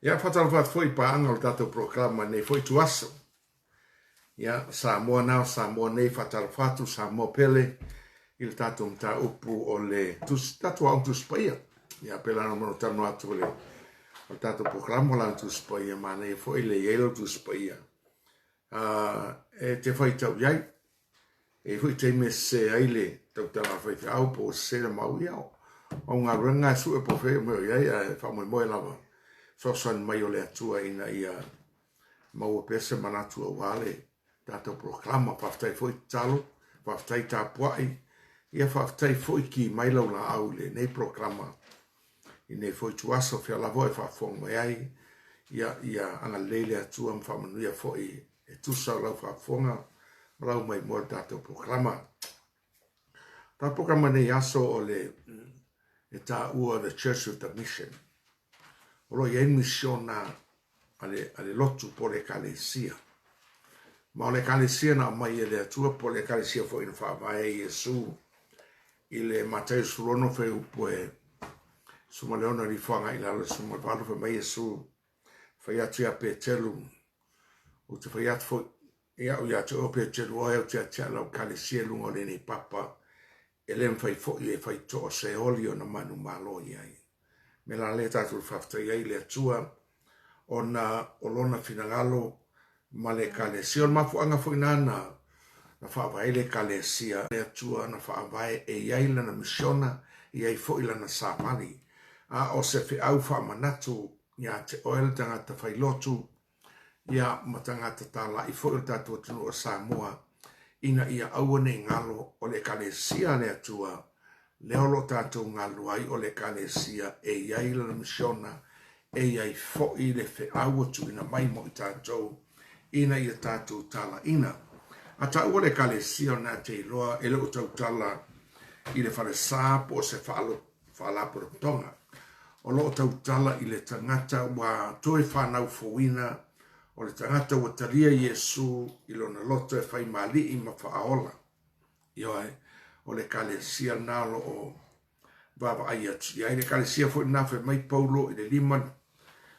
Ia, faatalofa atu foi i paaga o le tatou polokalama i lenei foi ituaso. Ia, Samoa na o Samoa nei, faatalofa atu Samoa pele i le tatou mataupu o le tusi, tatou aoga Tusi Paia. Ia, pei la ona talanoa atu o le, o le tatou polokalama o le Tusi Paia, manaia foi le i ai lau Tusi Paia. E te faitau i ai. E i ai foi taimi e sese ai le tautala a faifeau po o sese le mau, ia o galuega e sue po o fea mea o i ai, ae faamoemoe lava fesoasoani mai o le Atua ina ia maua pea se manatu aua le tatou polokalama. Faafetai foi tatalo, faafetai tapuai, ia faafetai foi ki mai lau laau i lenei polokalama i nei foi ituaso, fea lava e faafofoga mai ai, ia, ia agalelei le Atua ma faamanuia foi e tusa o lau faafofoga ma lau maimoa i le tatou polokalama. Ta polokalama nei aso o le e taua The Church with the Mission. O lo o i ai misiona a le, a le lotu po o le ekalesia. Ma o le ekalesia na aumai e le Atua po o le ekalesia foi na faavae e Iesu i le Mataio 16 fuaiupu e 16 alu ifo agai i lalo i le 18 fai mai Iesu fai atu ia Peteru, ou te fai atu foi e au ia te oe o Peteru oe ou te atiae lau ekalesia i luga o lenei papa, e le mafai foi e faitoa se oli ona manumalo i ai. Me la lea tatou faafetai ai i le Atua ona o lona finagalo ma le ekalesia. O le mafuaaga foi na na faavae ai le ekalesia, le Atua na faavae e i ai lana misiona, e i ai foi lana savali. A o se feau faamanatu ia te oe le tagata failotu, ia ma tagata talai foi o le tatou atunuu o Samoa, ina ia aua ne i galo o le ekalesia a le Atua, lea o lo o tatou galulue ai o le ekalesia e i ai lana misiona, e i ai foi le feau ua tuuina mai mo i tatou ina ia tatou talaina. A taua le ekalesia o lena e te iloa e le o tautala i le falesa po o se faalapotopotoga. O lo o tautala i le tagata ua toe fanau fouina, o le tagata ua talia Iesu i lona loto e fai ma alii ma faaola. Ioe, o le ekalesia lena o lo o vaavaai atu i ai. Le ekalesia foi lena fai mai Paulo i le 5,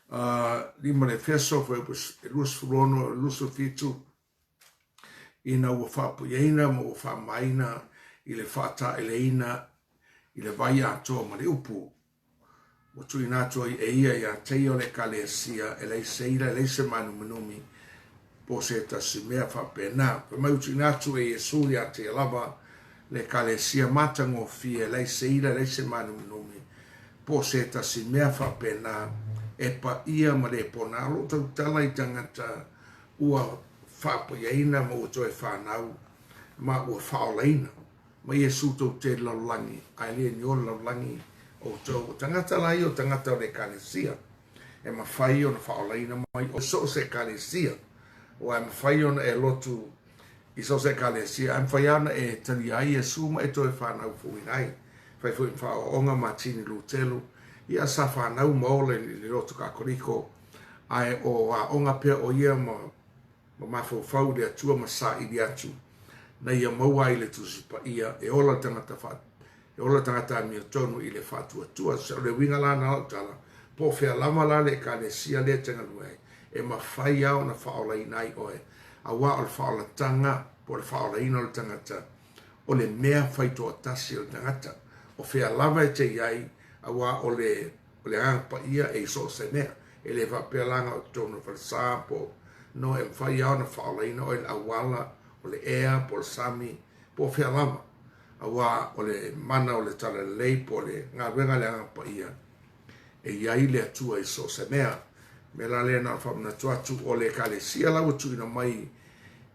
5 le Efeso, fuaiupu e 26, 27, ina ua faapuiaina ma ua faamamaina i le faataeleina i le vai atoa ma le upu. Ua tuuina atu ai e ia ia te ia o le Ekalesia, e leai se ila, e leai se mānuminumi, po o se tasi mea faapena. Fai mai ua tuuina atu e Iesu ia te ia lava le Ekalesia matagofie, e leai se ila, e leai se mānuminumi, po o se tasi mea faapena, e paia ma le pona. O lo o tautala i tagata ua faapaiaina ma ua toe fanau ma ua faaolaina. Ma Iesu tou te lalolagi, ae le ni o le lalolagi outou. O tagata la ia o tagata o le Ekalesia, e mafai ona faaolaina mai o so o se Ekalesia, aua e mafai ona e lotu i so o se Ekalesia, ae mafai lava ona e talia ai Iesu ma e toe fanau fouina ai. Fai foi ma faaoaoga Matini Lutelu, ia sa fanau ma ola i le lotu Katoliko, ae o aoga pea o ia ma ma mafaufau i le Atua ma saili atu, na ia maua ai le Tusi Paia, e ola le tagata fa, e ola le tagata amiotonu i le faatuatua. O le uiga la na lau tala, po o fea lava la le ekalesia lea e te galue ai, e mafai lava ona faaolaina ai oe, aua o le faaolataga po o le faaolaina o le tagata, o le mea faitoatasi o le tagata. O fea lava e te i ai, aua o le O le Agaga Paia e i so o se mea. E le faapea la na o totonu o le falesa po o no e mafai lava ona faaolaina oe i le auala, o le ea po o le sami po o fea lava. Aua o le mana o le Talalelei po o le galuega a le Agaga Paia e i ai le Atua i so o se mea. O le mea la lea na ona faamanatu atu o le Ekalesia la ua tuuina mai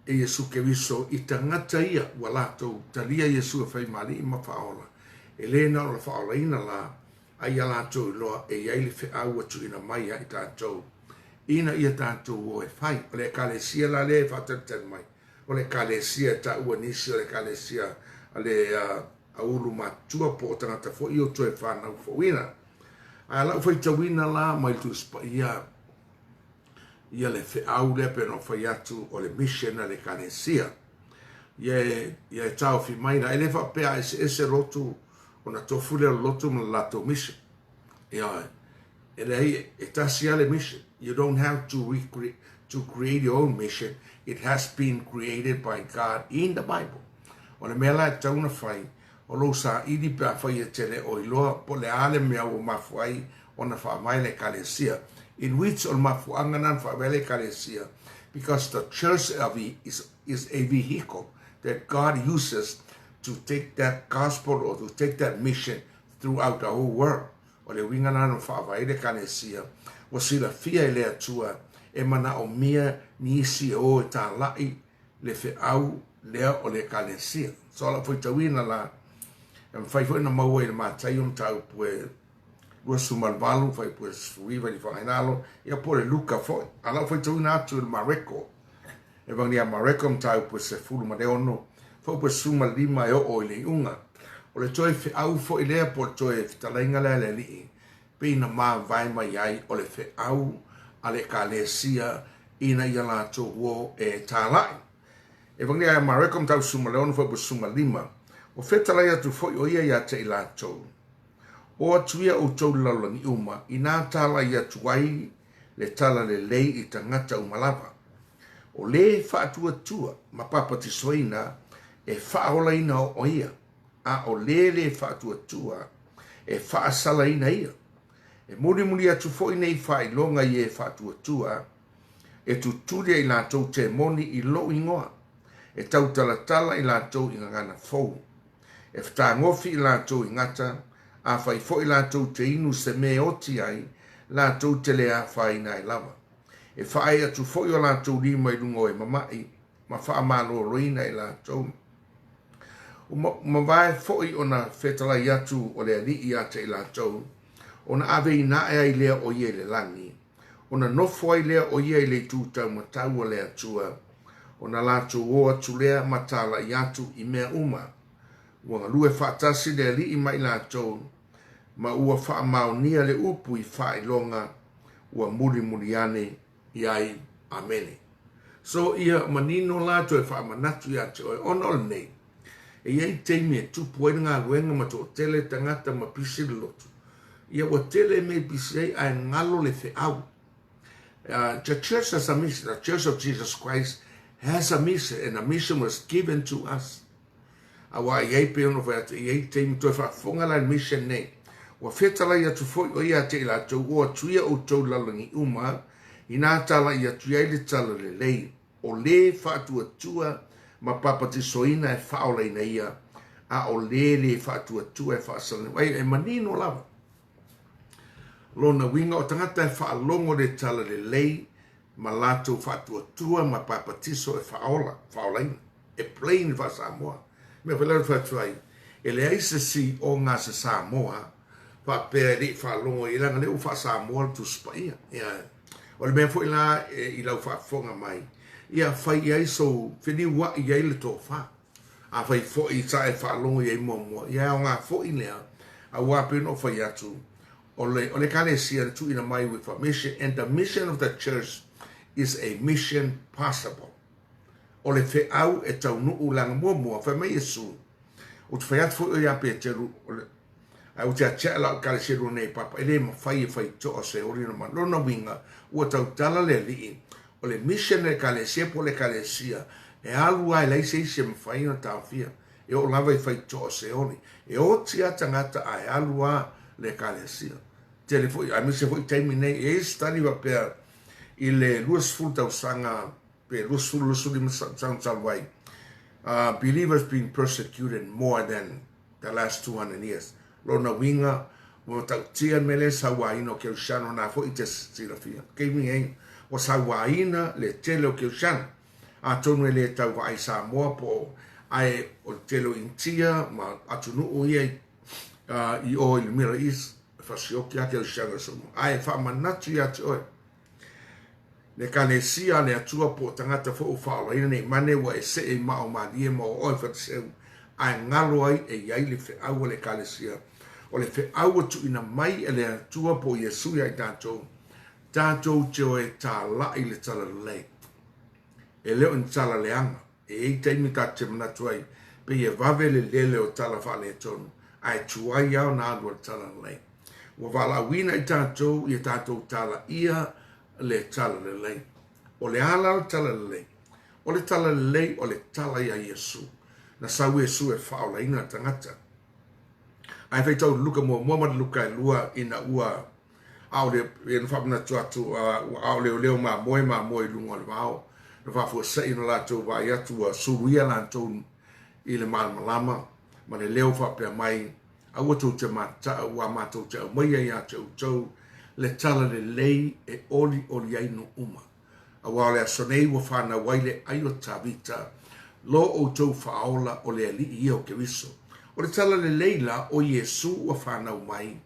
e Iesu Keriso i tagata ia ua latou talia Iesu e fai ma Alii ma Faaola. E le na o le faaolaina la, a ia latou iloa e i ai le feau ua tuuina mai ia i tatou, ina ia tatou o e fai. O le Ekalesia la lea e faatalitali mai, o le Ekalesia e taua nisi o le Ekalesia a le aulu matutua po o tagata foi o toe fanau fouina. Ae lau faitauina la mai le Tusi Paia ia le feau lea pei ona fai atu o le mission a le Ekalesia. Ia e, ia e taofi mai la, e le faapea a eseese lotu ona tofu lea o le lotu ma le latou mission. Ioe. E leai, e tasi lava le mission. You don't have to recreate to create your own mission. It has been created by God in the Bible. O le mea la e tatau ona fai, o lou saili pe afai e te le o iloa po o le a le mea ua mafua ai ona faavae le Ekalesia. In which o le mafuaaga lena na faavae ai le Ekalesia because the church is, is a vehicle that God uses to take that gospel or to take that mission throughout the whole world. O le uiga lena na faavae ai le Ekalesia, ua silafia e le Atua e manaomia nisi e o e tālaʻi le feau lea o le Ekalesia. So o lau faitauina la, e mafai foi ona maua i le Mataio mataupu e 28, fuaiupu e 19 i le faagainalo, ia po o le Luka foi. A lau faitauina atu i le Mareko, Evagelia Mareko mataupu e 16, fuaiupu e 15 e oo i le iuga. O le toe feau foi lea po o le toe fetalaiga lea a le Alii, pei na mavae mai ai o le feau a le Ekalesia ina ia latou o e tālaʻi. Evagelia ia Mareko mataupu 16 fuaiupu 15, ua fetalai atu foi o ia ia te i latou, O atu ia outou i le lalolagi uma, inā tālaʻi atu ai le tala lelei i tagata uma lava. O lē faatuatua ma papatisoina e faaolaina o ia, a o lē lē faatuatua e faasalaina ia. E mulimuli atu foi nei faailoga i e faatuatua, e tutuli ai latou temoni i lou igoa, e tautalatala i latou i gagana fou, e fetagofi i latou i gata, afai foi latou te inu se mea e oti ai, latou te le afaina ai lava. E faaee atu foi o latou lima i luga o e mamaʻi, ma faamaloloina i latou. Ua mavae foi ona fetalai atu o le Alii ia te i latou, ona aveina ae ai lea o ia i le lagi, ona nofo ai lea o ia i le itu taumatau o le Atua, ona latou o atu lea ma tālaʻi atu i mea uma. Ua galue faatasi le Alii ma i latou, ma ua faamaonia le upu i faailoga ua mulimuli ane i ai. Amene. So ia manino la toe faamanatu ia te oe, ona o lenei, e i ai taimi e tupu ai le galuega ma toatele tagata ma pisi le lotu. Ia ua tele mea i pisi ai ae galo le feau. The church has a mission. The Church of Jesus Christ has a mission and a mission was given to us. Aua e i ai pei ona fai atu, e i ai taimi toe faafofoga la i le mission nei. Ua fetalai atu foi o ia te i latou, o atu ia outou lalolagi uma, inā tālaʻi atu ai le tala lelei, o lē faatuatua ma papatisoina e faaolaina ia, a o lē lē faatuatua e faasalaleu ai, e manino lava. Lona uiga o tagata e faalogo le tala lelei ma latou faatuatua ma papatiso e faaola, faaolaina. E plain le faa-Samoa. Mea foi lea fai atu ai, e leai se si o ga se Samoa faapea e le i faalogo i ai, leaga lea ua faa-Samoa le Tusi Paia. Ia, o le mea foi la e, i lau faafofoga mai, ia fai i ai sou feliuaʻi i ai le tofa. Afai foi sa e faalogo i ai muamua, ia e aoga foi lea, aua pei ona ou fai atu, o le, o le Ekalesia na tuuina mai with a mission, and the mission of the church is a mission possible. O le feau e taunuu leaga muamua, fai mai Iesu, ou te fai atu foi oe ia Peteru, o le, ae ou te atiae lau Ekalesia lua nei papa, e le mafai e faitoa se oli na mana. Lona uiga, ua tautala le Alii, o le mission a le Ekalesia po o le Ekalesia, e alu lava e leai se isi e mafai ona taofia. E oo lava i faitoa o Seoli. E oti lava tagata ae alu lava le Ekalesia. Tele foi, aemaise foi taimi nei, e i ai se study faapea i le 20 tausaga pe 20, 25 tausaga talu ai, believers being persecuted more than the last 200 years. Lona uiga, ua matautia le mea lea sauaina o Kerisiano, na foi te silafia. Taimi nei, ua sauaina le tele o Kerisiano. Atonu e le tau vaai Samoa po o, ae o le tele o Initia ma atunuu ia i o i le Middle East, e fasioti lava Kerisiano e Samoa. Ae faamanatu ia te oe, le Ekalesia a le Atua po o tagata foi ua faaolaina nei mane ua e see i mao malie ma o oe Fariseu, ae galo ai e i ai le feau a le Ekalesia. O le feau ua tuuina mai e le Atua po o Iesu ia i tatou, tatou te o e tālaʻi le talalelei. E le o ni tala leaga. E i ai taimi tatou te manatu ai, pei e vave le lele o tala faaletonu, ae tuai lava ona alu a le talalelei. Ua valaauina i tatou ia tatou talaia le talalelei. O le a la le talalelei? O le talalelei o le tala iā Iesu. Na sau Iesu e faaolaina le tagata. Ae faitau Luka muamua ma le Luka e lua ina ua a o le na faamanatu atu a o leoleo mamoe mamoe i luga o le vao. Na faafuasei ona latou vaai atu ua suluia latou i le malamalama ma le leo faapea mai, Aua tou te mata'a ua matou te aumaia iā te outou le talalelei e olioli ai nuu uma. Aua o le aso nei ua fanau ai le ai o Tavita, lo outou Faaola o le Alii ia o Keriso. O le talalelei la o Iesu ua fanau mai,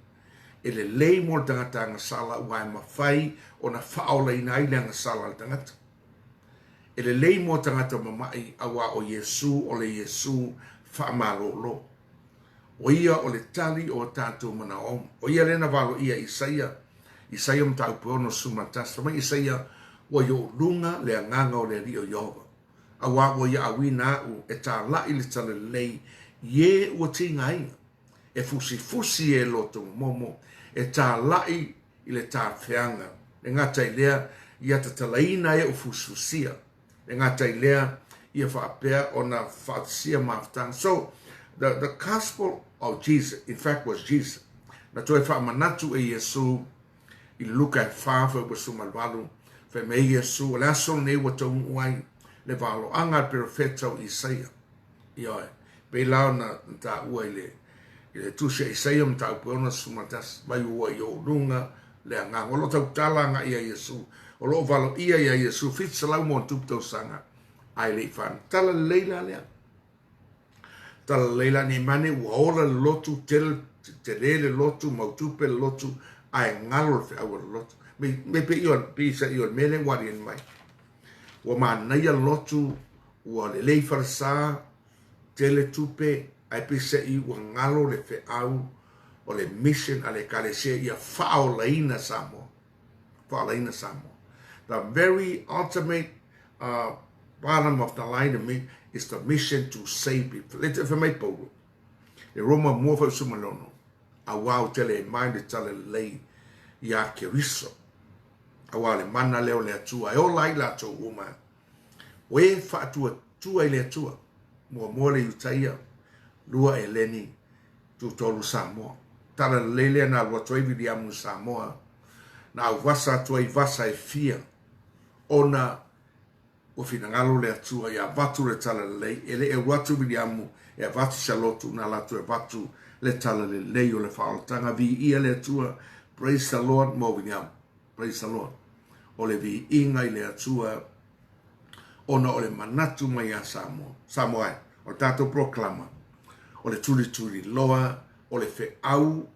e lelei mo le tagata agasala ua e mafai ona faaolaina ai le agasala a le tagata. E lelei mo tagata mama'i auā o Iesu o le Iesu faamalolo. O ia o le tali o a tatou manaoga. O ia lea na valoia e Isaia, Isaia mataupu e 61. Fai mai Isaia, Ua i ou luga le agaga o le Alii o Ieova, auā ua ia auina aʻu e tālaʻi le talalelei i e ua tigaina, e fusifusi e loto momomo, e tālaʻi i le tafeaga, le gata i lea, ia tatalaina e ua fusifusia. E gata i lea, ia faapea ona faatasia mafutaga. So, the gospel of Jesus, in fact was Jesus. Na toe faamanatu e Iesu i le Luka e 4 fuaiupu 18, fai mai ai Iesu, o le aso lenei ua taunuu ai le valoaga a le perofeta o Isaia. Ioe, pei la ona taua i le i le tusi a Isaia mataupu e 61, mai ua i ou luga le agaga. O lo o tautala agai ia Iesu, o lo o valoia ia Iesu 700 ma ona tupu tausaga, ae le i fanau. Tala lelei la lea. Tala lelei la nei mane ua ola le lotu, tele, tele le lotu, mautupe le lotu, ae galo le feau a le lotu. Me, me pe i o, pe i sa i o le mele ua aliali mai. Ua manaia le lotu, ua lelei falesa, tele tupe, ae peiseai ua galo le feau o le mission a le Ekalesia ia faaolaina Samoa. Faaolaina Samoa. The very ultimate bottom of the line to me is the mission to save people. Le te mai Paulo. Le Roma mua fa usuma lono. Auā ou te le mai le talalelei iā Keriso. Auā le mana lea o le Atua e ola ai latou uma. O e faatuatua i le Atua. Muamua le Iutaia, lua Eleni, tutolu Samoa. Talalelei lea na alu atu ai Viliamu i Samoa, na auvasa atu ai vasa e fia, ona ua finagalo le Atua ia avatu le talalelei, e le alu atu Viliamu e avatu se lotu, na alu atu e avatu le talalelei o le faaolataga. Viia le Atua, praise the Lord mo Viliamu. Praise the Lord. O le viiga i le Atua ona o le manatu mai iā Samoa. Samoa e, o le tatou proclama, o le tulituli loa, o le feau,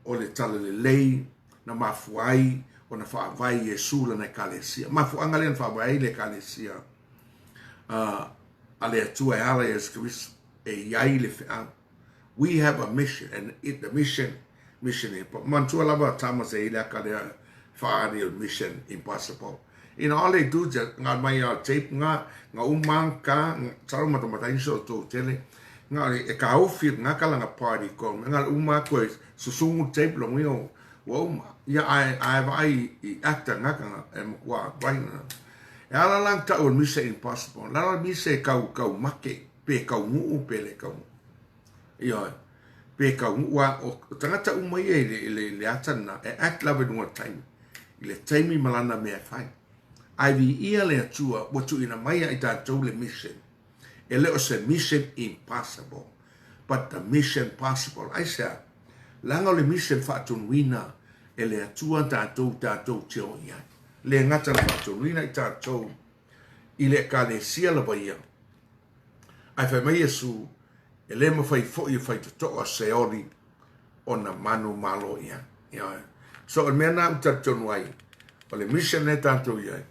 o le talalelei na mafua ai ona faavae Iesu lana Ekalesia. Mafuaaga lea na faavae ai le Ekalesia a le Atua e ala i Iesu Keriso, e i ai le feau. We have a mission and it, the mission, mission impossible. Manatua lava Thomas e i le aka lea whaari o mission impossible. You know, all they do is ngā mai a tape ngā, ngā uma ka, taro matamata iso o tō tele, ngā e ka ofi ngā kalanga party ko, ngā uma koe susungu tape lo ngui o, ua uma. Ia ai, ai vai i actor ngā kanga e mokua vaina. E ala lang tau o mission impossible. Lala mise kau, kau make. pe kaunuu pe le kaunuu. Ioe, pe kaunuu a o tagata uma ia i le, i le, i le ata lena, e act lava i luga o le taimi. I le taimi ma lana mea e fai. Ae viia le Atua ua tuuina mai ia i tatou le mission. E le o se mission impossible, but the mission possible. Aisea? Leaga o le mission faatonuina e le Atua tatou tatou te o i ai. Le gata na faatonuina i tatou i le Ekalesia lava ia. Ae fai mai Iesu, E le mawhai foʻi e faitotoa Seoli ona manu malo i ai. Ioe. So o le mea na u talitonu ai, o le mission lea tatou i ai,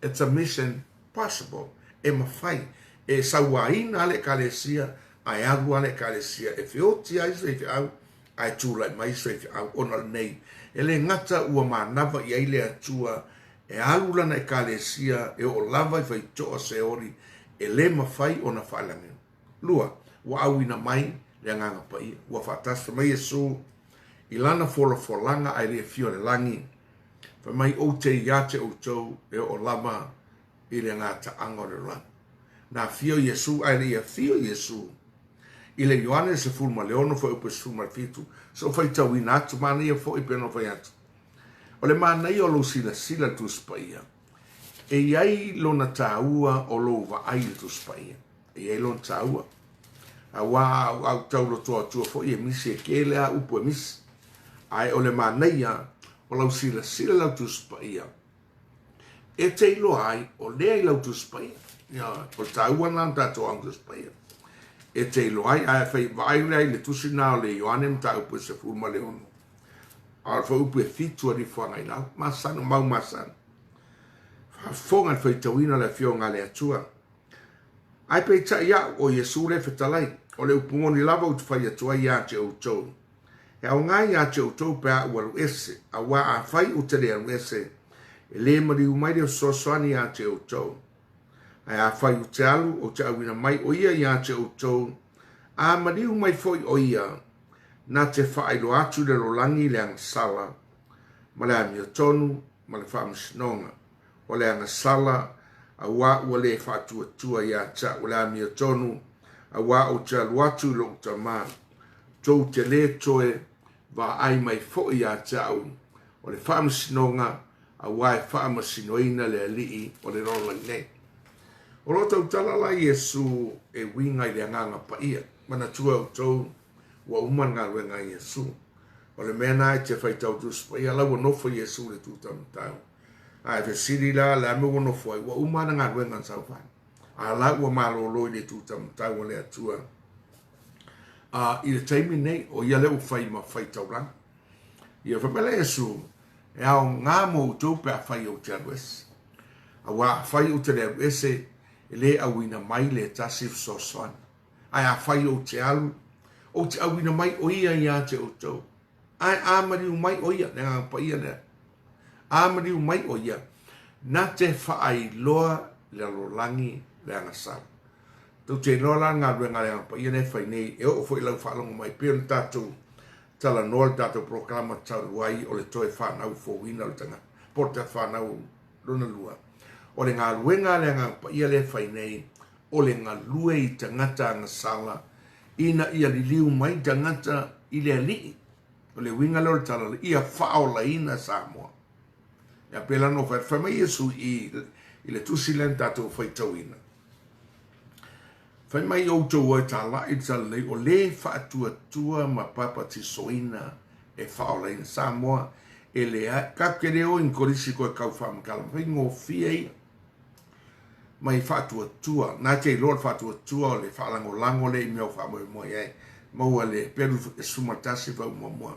it's a mission possible. E mawhai, e sauaina le Ekalesia, ae alu a le Ekalesia e feoti ai se faifeau, ae tulai mai se faifeau ona o lenei. E le gata ua manava i ai le Atua E alu lana Ekalesia e oo lava i faitoa Seoli e le mafai ona faalageu. Lua, ua auina mai le Agaga Paia. Ua faatasi mai Iesu I lana folafolaga ae le i afio i le lagi, fai mai ou te ia te outou e oo lava i le gataaga o le lalolagi. Na afio Iesu ae le i afio Iesu i le Ioane 16 fuaiupu 17, se i ou faitauina atu, manaia foi pei ona fai atu. O le manaia o lou silasila i le Tusi Paia, e i ai lona taua o lou vaai i le Tusi Paia. E i ai lona taua. Aua a ou tau loto atua foi e misi e tele lava upu e misi. Ae o le manaia o lau silasila i lau Tusi Paia, e te iloa ai o lea i lau Tusi Paia. Ia, o le taua lena o tatou aoga Tusi Paia. E te iloa ai, ae fai vaai lea i le tusi lena o le Ioane mataupu e 16. A o le fuaiupu e 7 alu ifo agai i lalo. Masani, mau masani. Faafofoga i le faitauina o le Afioga a le Atua. Ae peitai au, o Iesu lea e fetalai, o le upu moni lava ou te fai atu ai ia te outou. E aoga ia te outou pe a ou alu ese, auā afai ou te le alu ese, e le maliu mai le fesoasoani ia te outou. Ae afai ou te alu, ou te auina mai o ia ia te outou, a maliu mai foi o ia, na te faailoa atu i le lalolagi le agasala, ma le amiotonu, ma le faamasinoga. O le agasala, auā ua le faatuatua ia te au, o le amiotonu, auā ou te alu atu i lou Tama, tou te le toe vaai mai foi ia te au, o le faamasinoga, auā e faamasinoina le alii o le lalolagi nei. O lo o tautala la Iesu e uiga i le Agaga Paia. Manatua outou, ua uma le galuega a Iesu. O le mea lena e te faitau Tusi Paia, la ua nofo Iesu i le tūtaumatau. A e fesili la, le a mea ua nofo ai? Ua uma ana galuega na saofai. A la ua malolo i le tūtaumatau a le Atua. A i le taimi nei, o ia lea ua fai ma faitaulaga. Ia fai mai la Iesu, e aoga mo outou pe afai ou te alu ese. Auā afai ou te le alu ese, e le auina mai le tasi fesoasoani. Ae afai ou te alu, ou te auina mai o ia ia te outou. Ae a maliu mai o ia, le Agaga Paia lea, a maliu mai o ia, na te faailoa le lalolagi le agasala. Tou te iloa la le galuega a le Agaga Paia lea e fai nei, e oo foi i lau faalogo mai, pei ona tatou talanoa i le tatou polokalama talu ai o le toe fanau fouina o le tagata, po o le fanau lona lua. O le galuega a le Agaga Paia lea e fai nei, o le galue i tagata agasala ina ia liliu mai tagata i le Alii. O le uiga lea o le tala, ia faaolaina Samoa. Ia pēlā nō fai, fai mai Iesu i, i le tusi lea na tatou faitauina. Fai mai outou o e tālaʻi i le tala lelei, o le faatuatua ma papatisoina e faaolaina Samoa, e leai, tatou te le o i ni kolisi koe tau faamatala, faigofie ia. Mai faatuatua, na te iloa le faatuatua o le faalagolago lea i mea o faamoemoe ai, maua le pelu e 11 fau muamua.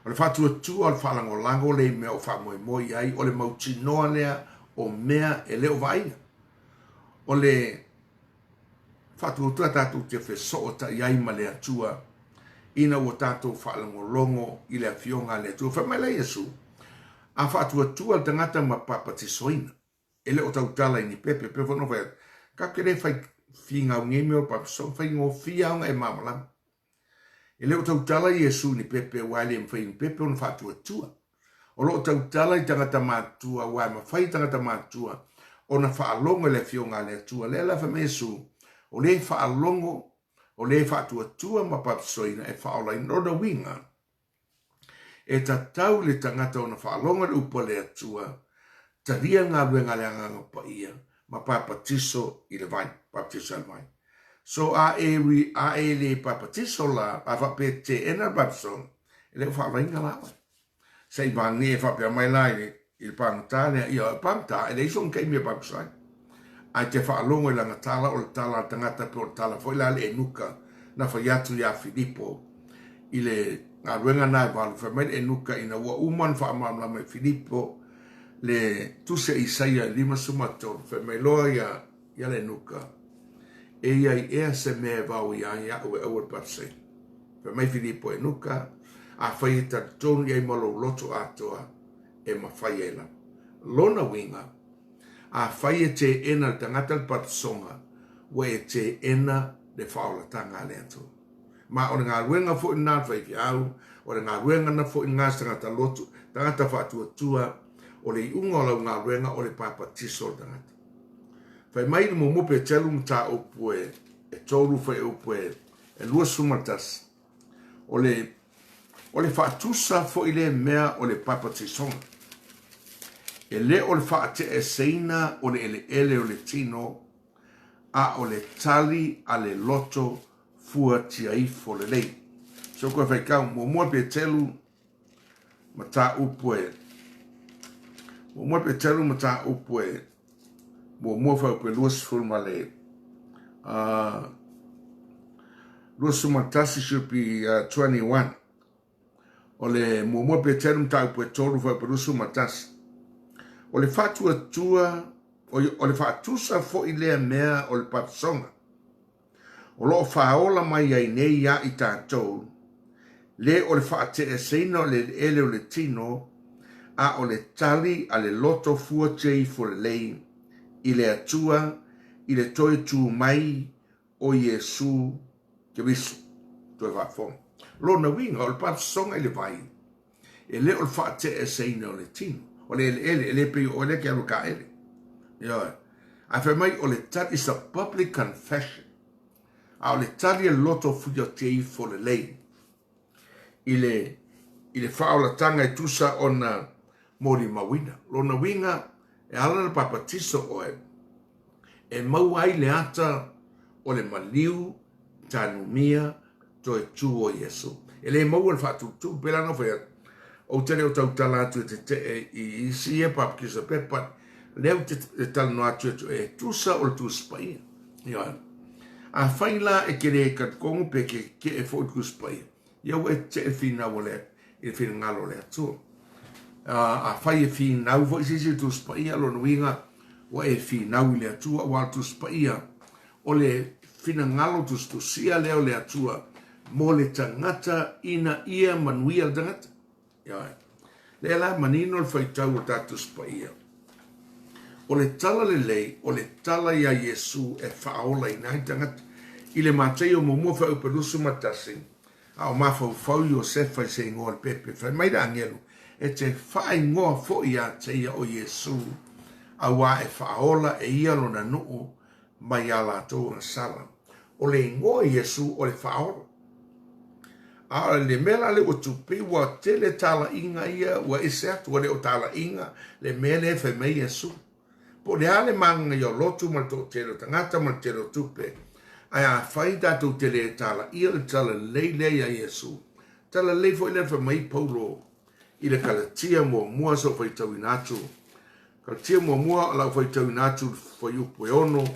O le faatuatua o le faalagolago lea i mea o faamoemoe i ai, o le mautinoa lea o mea e le o vaaia. O le faatuatua tatou te fesootai ai ma le Atua ina ua tatou faalogologo i le Afioga a le Atua. Fai mai la Iesu, a faatuatua le tagata ma papatisoina, e le o tautala i ni pepe, pei foi ona fai atu, tatou te le fai finau nei mea o papatisoga, faigofie lava ona e malamalama. E le o tautala Iesu i ni pepe aua e le mafai e ni pepe ona faatuatua. O lo o tautala i tagata matutua aua e mafai e tagata matutua ona faalogo i le Afioga a le Atua. Lea la fai mai Iesu, o le faalogo, o le faatuatua ma papatisoina e faaolaina. Lona uiga, E tatau i le tagata ona faalogo i le upu a le Atua, talia le galuega a le Agaga Paia, ma papatiso i le vai, baptiso i le vai. So a e, a e le papatiso la, a faapea e teena le baptisoga, e le o faalaina la oe. Se i vagē e faapea mai la i le, i le pagota lea, ia, o pagota, e leai sona taimi e baptiso ai. Ae te faalogo i lana tala, o le tala a le tagata pe o le tala foi la a le enuka na fai atu iā Filipo i le galuega na e valu. Fai mai le enuka ina ua uma ona faamalamalama e Filipo le tusi a Isaia 53, fai mai loa ia, ia le enuka, E i ai ea se mea e vao ia ai au e aua le baptisaina? Fai mai Filipo, Enuka, afai e talitonu i ai ma lou loto atoa, e mafai ai lava. Lona uiga, afai e teena le tagata le baptisoga, ua e teena le faaolataga a le Atua. Ma o le galuega foi lena a le faifeau, o le galuega na foi lena a se tagata lotu, tagata faatuatua, o le iuga o lau galuega o le papatiso o le tagata. Fai mai le muamua Peteru mataupu e e tolu fuaiupu e e 21, o le o le faatusa foi lea mea o le papatisoga. E le o le faateeseina o le eleele o le tino, a o le tali a le loto fuatiaifo lelei. So koe faitau, muamua Peteru mataupu e muamua Peteru mataupu e muamua fuaiupu e 20 ma le 21 should be 21. O le muamua Peteru mataupu e 3 fuaiupu e 21. O le faatuatua, o le faatusa foi lea mea o le papasoga. O lo o faaola mai ai nei iā i tatou, le o le faateeseina o le eleele o le tino, a o le tali a le loto fuatia ifo lelei i le Atua i le toe tu mai o Iesu Keriso. Toe faafofoga. Lona uiga, o le papasoga i le vai, e le o le faateeseina o le tino, o le eleele, e le pei o oe lea e te alu e kaele. Ioe. Ae fai mai o le tali, it's a public confession. A o le tali e loto fuiotia ifo lelei i le, i le faaolataga e tusa ona molimauina. Lona uiga, e ala ona papatiso oe, e maua ai le ata o le maliu, tanumia, toe tu o Iesu. E le maua le faatutulu, pei la ona fai atu, ou te le o tautala atu e tetee i isi ia baptist pepa, lea ou te talanoa atu e e tusa o le Tusi Paia. Ioe. Afai la e te le talitonu pe te tetee foi i le Tusi Paia, ia ua e tetee i le finau a le i le finagalo o le Atua. Afai e finau foi se isi i le Tusi Paia, lona uiga ua e finau i le Atua, aua o le Tusi Paia o le finagalo tusitusia lea o le Atua mo le tagata ina ia manuia le tagata. Ioe. Lea la manino le faitau o tatou Tusi Paia. O le tala lelei, o le tala iā Iesu e faaolaina ai tagata. I le Mataio muamua fuaiupu 21, a o mafaufau Iosefa i se igoa o le pepe, fai mai le agelu, E te faaigoa foi iā te ia o Iesu, auā e faaola e ia lona nuu mai iā latou agasala. O le igoa Iesu o le faaola. A o le mea la lea ua tupu, ua tele talaiga ia ua ese atu, ua le o talaiga le mea lea e fai mai Iesu. Po o le a le magaia o lotu ma le toatele o tagata ma le tele o tupe, ae afai tatou te le talaia le talalelei lea iā Iesu, talalelei foi lea fai mai Paulo i le Kalatia muamua sa ou faitauina atu. Kalatia muamua o lau faitauina atu i le fuaiupu e 6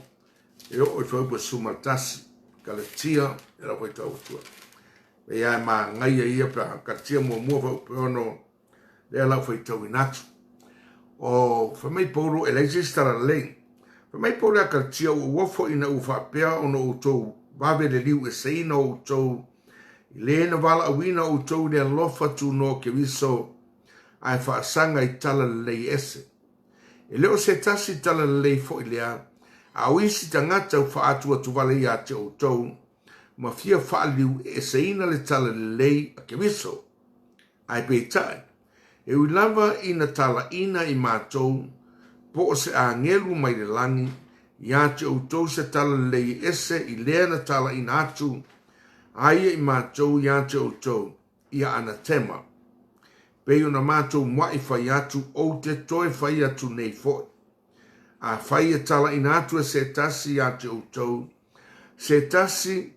e oo i le fuaiupu e 11. Kalatia e lau faitau atu. E ia e magaia ia pe a Kalatia muamua fuaiupu e 6 lea lau faitauina atu. O fai mai Paulo e leai se isi talalelei. Fai mai Paulo ia Kalatia ua ua foi ina ua faapea ona outou vave le liu eseina o outou i le na valaauina outou i le alofa tunoa o Keriso ae faasaga i talalelei ese. E le o se tasi talalelei foi lea, a o isi tagata ua faaatuatuvale ia te outou ma fia faaliliueseina le talalelei a Keriso. Ae peitai, e ui lava ina talaina i matou, po o se agelu mai le lagi, ia te outou se talalelei e ese i lea na talaina atu ai e i matou ia te outou, ia anatema. Pei ona matou mua'i fai atu, ou te toe fai atu nei foi. Afai e talaina atu e se tasi ia te outou, se tasi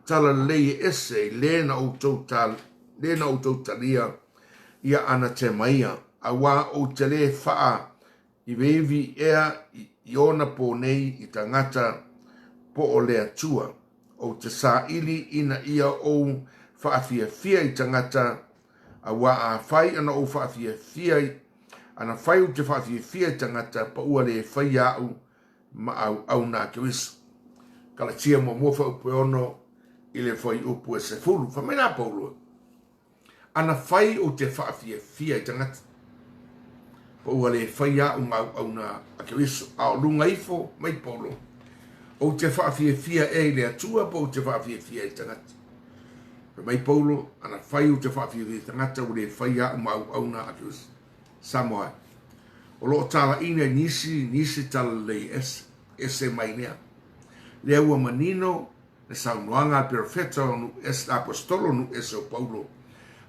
talalelei e ese i le na outou le na outou talia ia anatema ia, auā ou te le faa iviivi ea i ona pō nei i tagata po o le Atua. Ou te saili ina ia ou faafiafia i tagata, auā afai ana ou faafiafia ana fai ou te faafiafia i tagata, pa ua le faia aʻu ma auauna a Keriso. Kalatia muamua fuaiupu e 6 i le fuaiupu e 10. Fai mai la Paulo, Ana fai ou te faafiafia i tagata, pa ua le faia aʻu ma auauna a Keriso. A o luga ifo mai Paulo, ou te faafiafia ea i le Atua po ou te faafiafia i tagata. Fai mai Paulo, Ana fai ou te faafiafia i tagata ua le faia a'u ma auauna a Keriso. Samoa e. O lo o talaiina i nisi, nisi talalelei ese, ese mai lea. Lea ua manino le saunoaga a le perofeta o nuu ese, aposetolo o nuu ese o Paulo,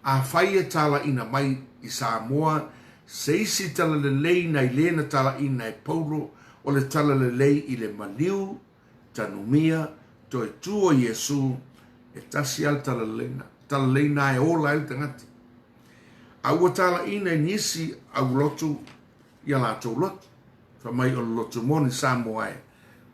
Afai e talaiina mai i Samoa se isi talalelei nai le na talaiina e Paulo o le talalelei i le maliu, tanumia, toe tu o Iesu, e tasi lava le talalelei na. Talalelei na e ola ai le tagata. A ua talaiina i nisi aulotu ia latou lotu. Fai mai o le lotu moni Samoa e,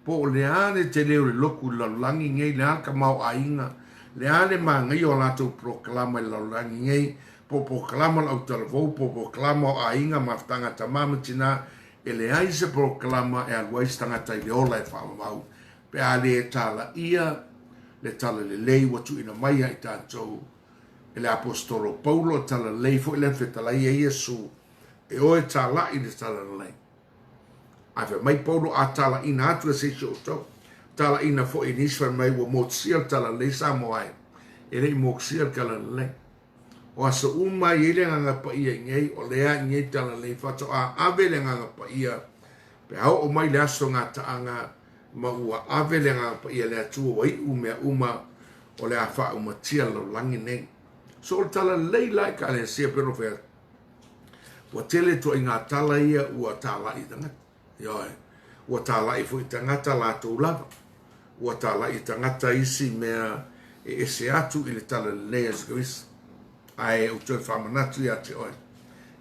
po o le a le tele o le loku i le lalolagi nei, le a le tamaoaiga, le a le manaia o latou polokalama i le lalolagi nei, po o polokalama o le autalavou, po o polokalama o aiga, mafutaga a tama ma tina, e leai se polokalama e alu ai se tagata i le ola e faavavau pe a le talaia le talalelei ua tuuina mai ia i tatou e le Aposetolo Paulo, o talalelei foi lea na fetalai ai Iesu e o e talai le talalelei. Ae fai mai Paulo, a talaina atu e se isi o outou, talaina foi e nisi, fai mai ua motusia le talalelei Samoa e, e le i motusia le talalelei. O aso uma e i ai le Agaga Paia i nei, o lea i nei talalelei faatoa ave le Agaga Paia pe a oo mai le aso gataaga ma ua ave le Agaga Paia le Atua ua iu mea uma o le a faaumatia le lalolagi nei. So o le talalelei la Ekalesia pei ona fai atu, ua tele ituaiga tala ia ua talai i tagata. Ioe, ua talai foi i tagata latou lava. Ua talai i tagata isi mea e ese atu i le talalelei a Iesu Keriso. Ae ou toe faamanatu ia te oe,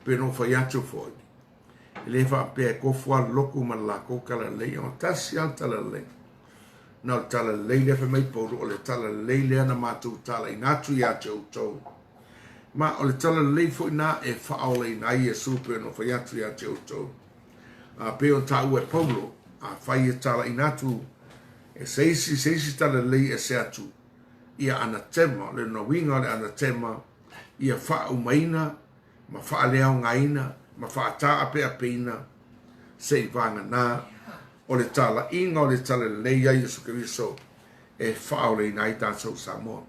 pei ona ou fai atu foi, e le faapea e tofu lava le lotu ma le latou talalelei, o tasi lava le talalelei. Na o le talalelei lea fai mai Paulo, o le talalelei lea na matou talaina atu ia te outou. Ma o le talalelei foi na e faaolaina ai Iesu pei ona fai atu ia te outou. A pei ona taua e Paulo, afai e talaina atu e se isi se isi talalelei ese atu, ia anatema, o le lona uiga o le anatema, ia faaumaina ma faaleaogaina ma faataapeapeina seivagana o le talaiga o le talalelei a Iesu Keriso e faaolaina ai tatou Samoa.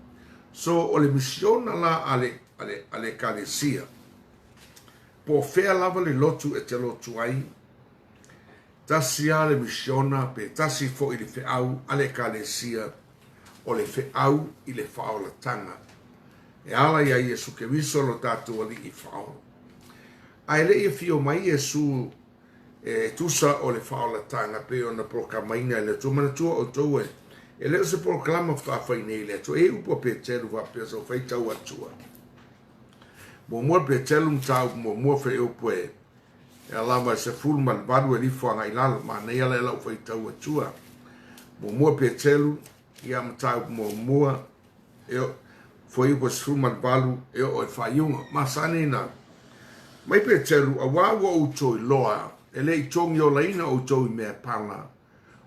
So o le misiona la a le, a le, a le Ekalesia, po o fea lava le lotu e te lotu ai, tasi lava le misiona pe tasi foi le feau a le Ekalesia, o le feau i le faaolataga e ala iā Iesu Keriso lo tatou Alii Faaola. A e le i afio mai Iesu e tusa o le faaolataga pei ona polokamaina e le Atua, manatua outou e, e le o se polokalama faatoa fai nei e le Atua. E i ai upu a Peteru faapea sa ou faitau atua. Muamua Peteru mataupu muamua fai upu e E lava e 18 e lifo agai i lalo, manaia la e lau faitau atua. Muamua Petelu, ia mataupu muamua, e o, fuaiupu 18 e oo i le faaiuga. Masani na mai Petelu, auā ua outou iloa, e le i togiolaina outou i mea pala,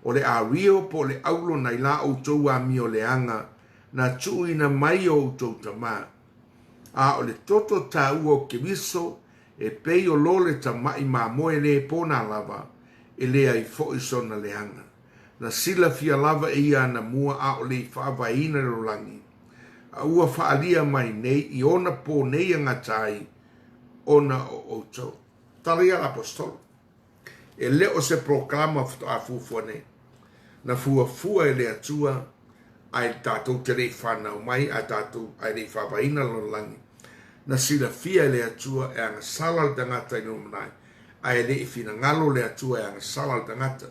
o le ario po o le aulo nai la outou amio leaga na tuuina mai e outou tama, a o le toto taua o Keriso E pei o lo le tamaʻi mamoe lē pona lava, e leai foʻi sona leaga. Na silafia lava e ia anamua a o le i faavaeina le lolagi, a ua faaalia mai nei i ona po nei e gata ai ona o outou. Tala ia a le Aposetolo. E le o se polokalama faatoa fuafua nei. Na fuafua e le Atua ae tatou te le i fanau mai ae tatou ae le i faavaeina le lalolagi. Na silafia e le Atua e agasala le tagata i le lumanai, ae le i finagalo le Atua e agasala le tagata,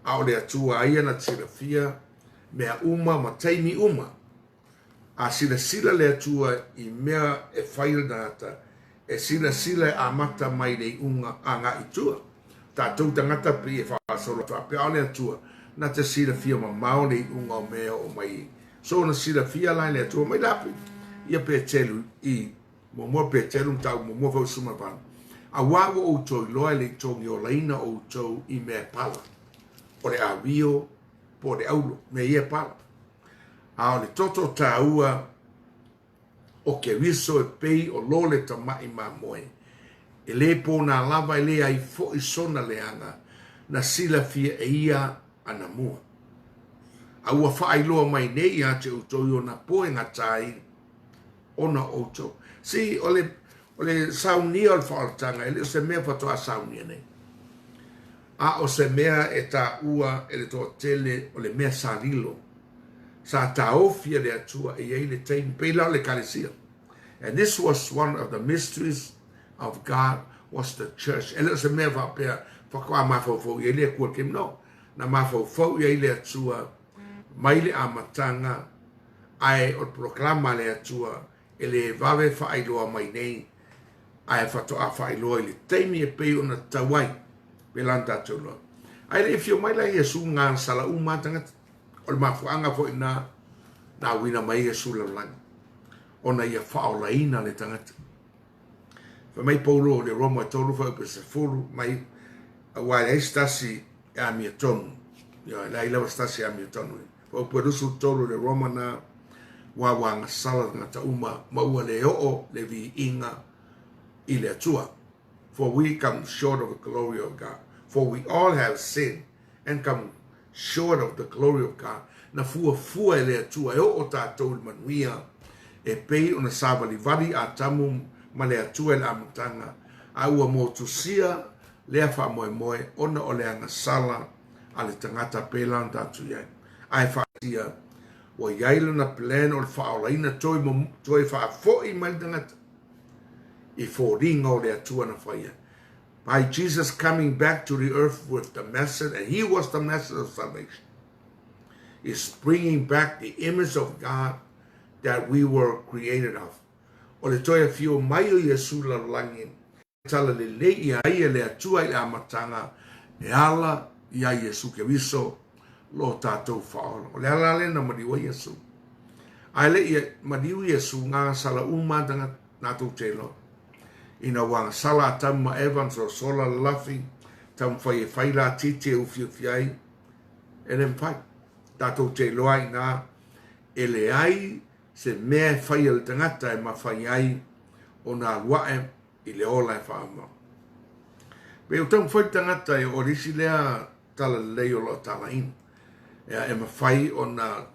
a o le Atua a ia na silafia mea uma ma taimi uma. A silasila le Atua i mea e fai e le tagata, e silasila e amata mai le iuga agai i tua. Tatou tagata pei e faasolo faapea, a o le Atua, na te silafia mamao le iuga o mea e oo mai ai. So na silafia la e le Atua mai la ia Petelu i muamua Petelu mataupu muamua foi 18. Auā ua outou iloa e le i togiolaina outou i mea e pala, o le awio po o le aulo, mea ia e pala. A o le toto taua o Keriso e pei o lo le tamaʻi mamoe, e lē pōnā lava e leai foʻi sona leaga na silafia e ia anamua. A ua faailoa mai nei ia te outou i ona po e gata ai Ona o outou. See, o le, o le saunia o le faaolataga, e le o se mea faatoa saunia nei. A o se mea e taua e le toatele o le mea sa lilo. Sa taofi e le Atua e i ai le taimi, pei la o le Ekalesia. And this was one of the mysteries of God was the church. E le o se mea faapea faatoa mafaufau i ai le Atua i le taimi. No. Na mafaufau i ai le Atua mai le amataga ae o le polokalama a le Atua e le vave faailoa mai nei ae faatoa faailoa i le taimi e pei ona tatau ai. Pēlā na tātou iloa. Ae le i afio mai la Iesu agasala uma lava tagata. O le mafuaaga foi lena na auina mai ai Iesu i le lalolagi, ona ia faaolaina le tagata. Fai mai Paulo i le Roma e 3 fuaiupu e 10 mai, aua e leai se tasi e amiotonu. Ioe, e leai lava se tasi e amiotonu. Fuaiupu e 23 i le Roma na, ua ua agasala tagata uma ma ua le oo le viiga i le Atua. For we come short of the glory of God. For we all have sinned and come short of the glory of God. Na fuafua e le Atua e oo tātou i le manuia e pei ona savalivali Atamu ma le Atua i le amataga, a ua motusia lea faamoemoe ona o le agasala a le tagata pēlā ona tatou i ai. Ae faatia ua i ai lana plan o le faaolaina toe, toe faafoi mai le tagata i foliga o le Atua na faia. By Jesus coming back to the earth with the message, and he was the message of salvation, is bringing back the image of God that we were created of. O le toe afio mai o Iesu i le lalolagi, e talalelei ia ai e le Atua i le amataga e ala iā Iesu Keriso lo tātou faaola. O le ala lea na maliu ai Iesu. Ae le i maliu Iesu, agasala uma lava tagata na tou te iloa. Ina ua agasala Atamu ma Eva na sosola le lafi, taumafai e fai la titi e ufiufi ai, e le mafai. Tatou te iloa inā e leai se mea e fai e le tagata e mafai ai ona alu ae i le ola e faaauau. Pei o taumafai le tagata e oo i le isi lea talalelei o lo o talaina, e mafai ona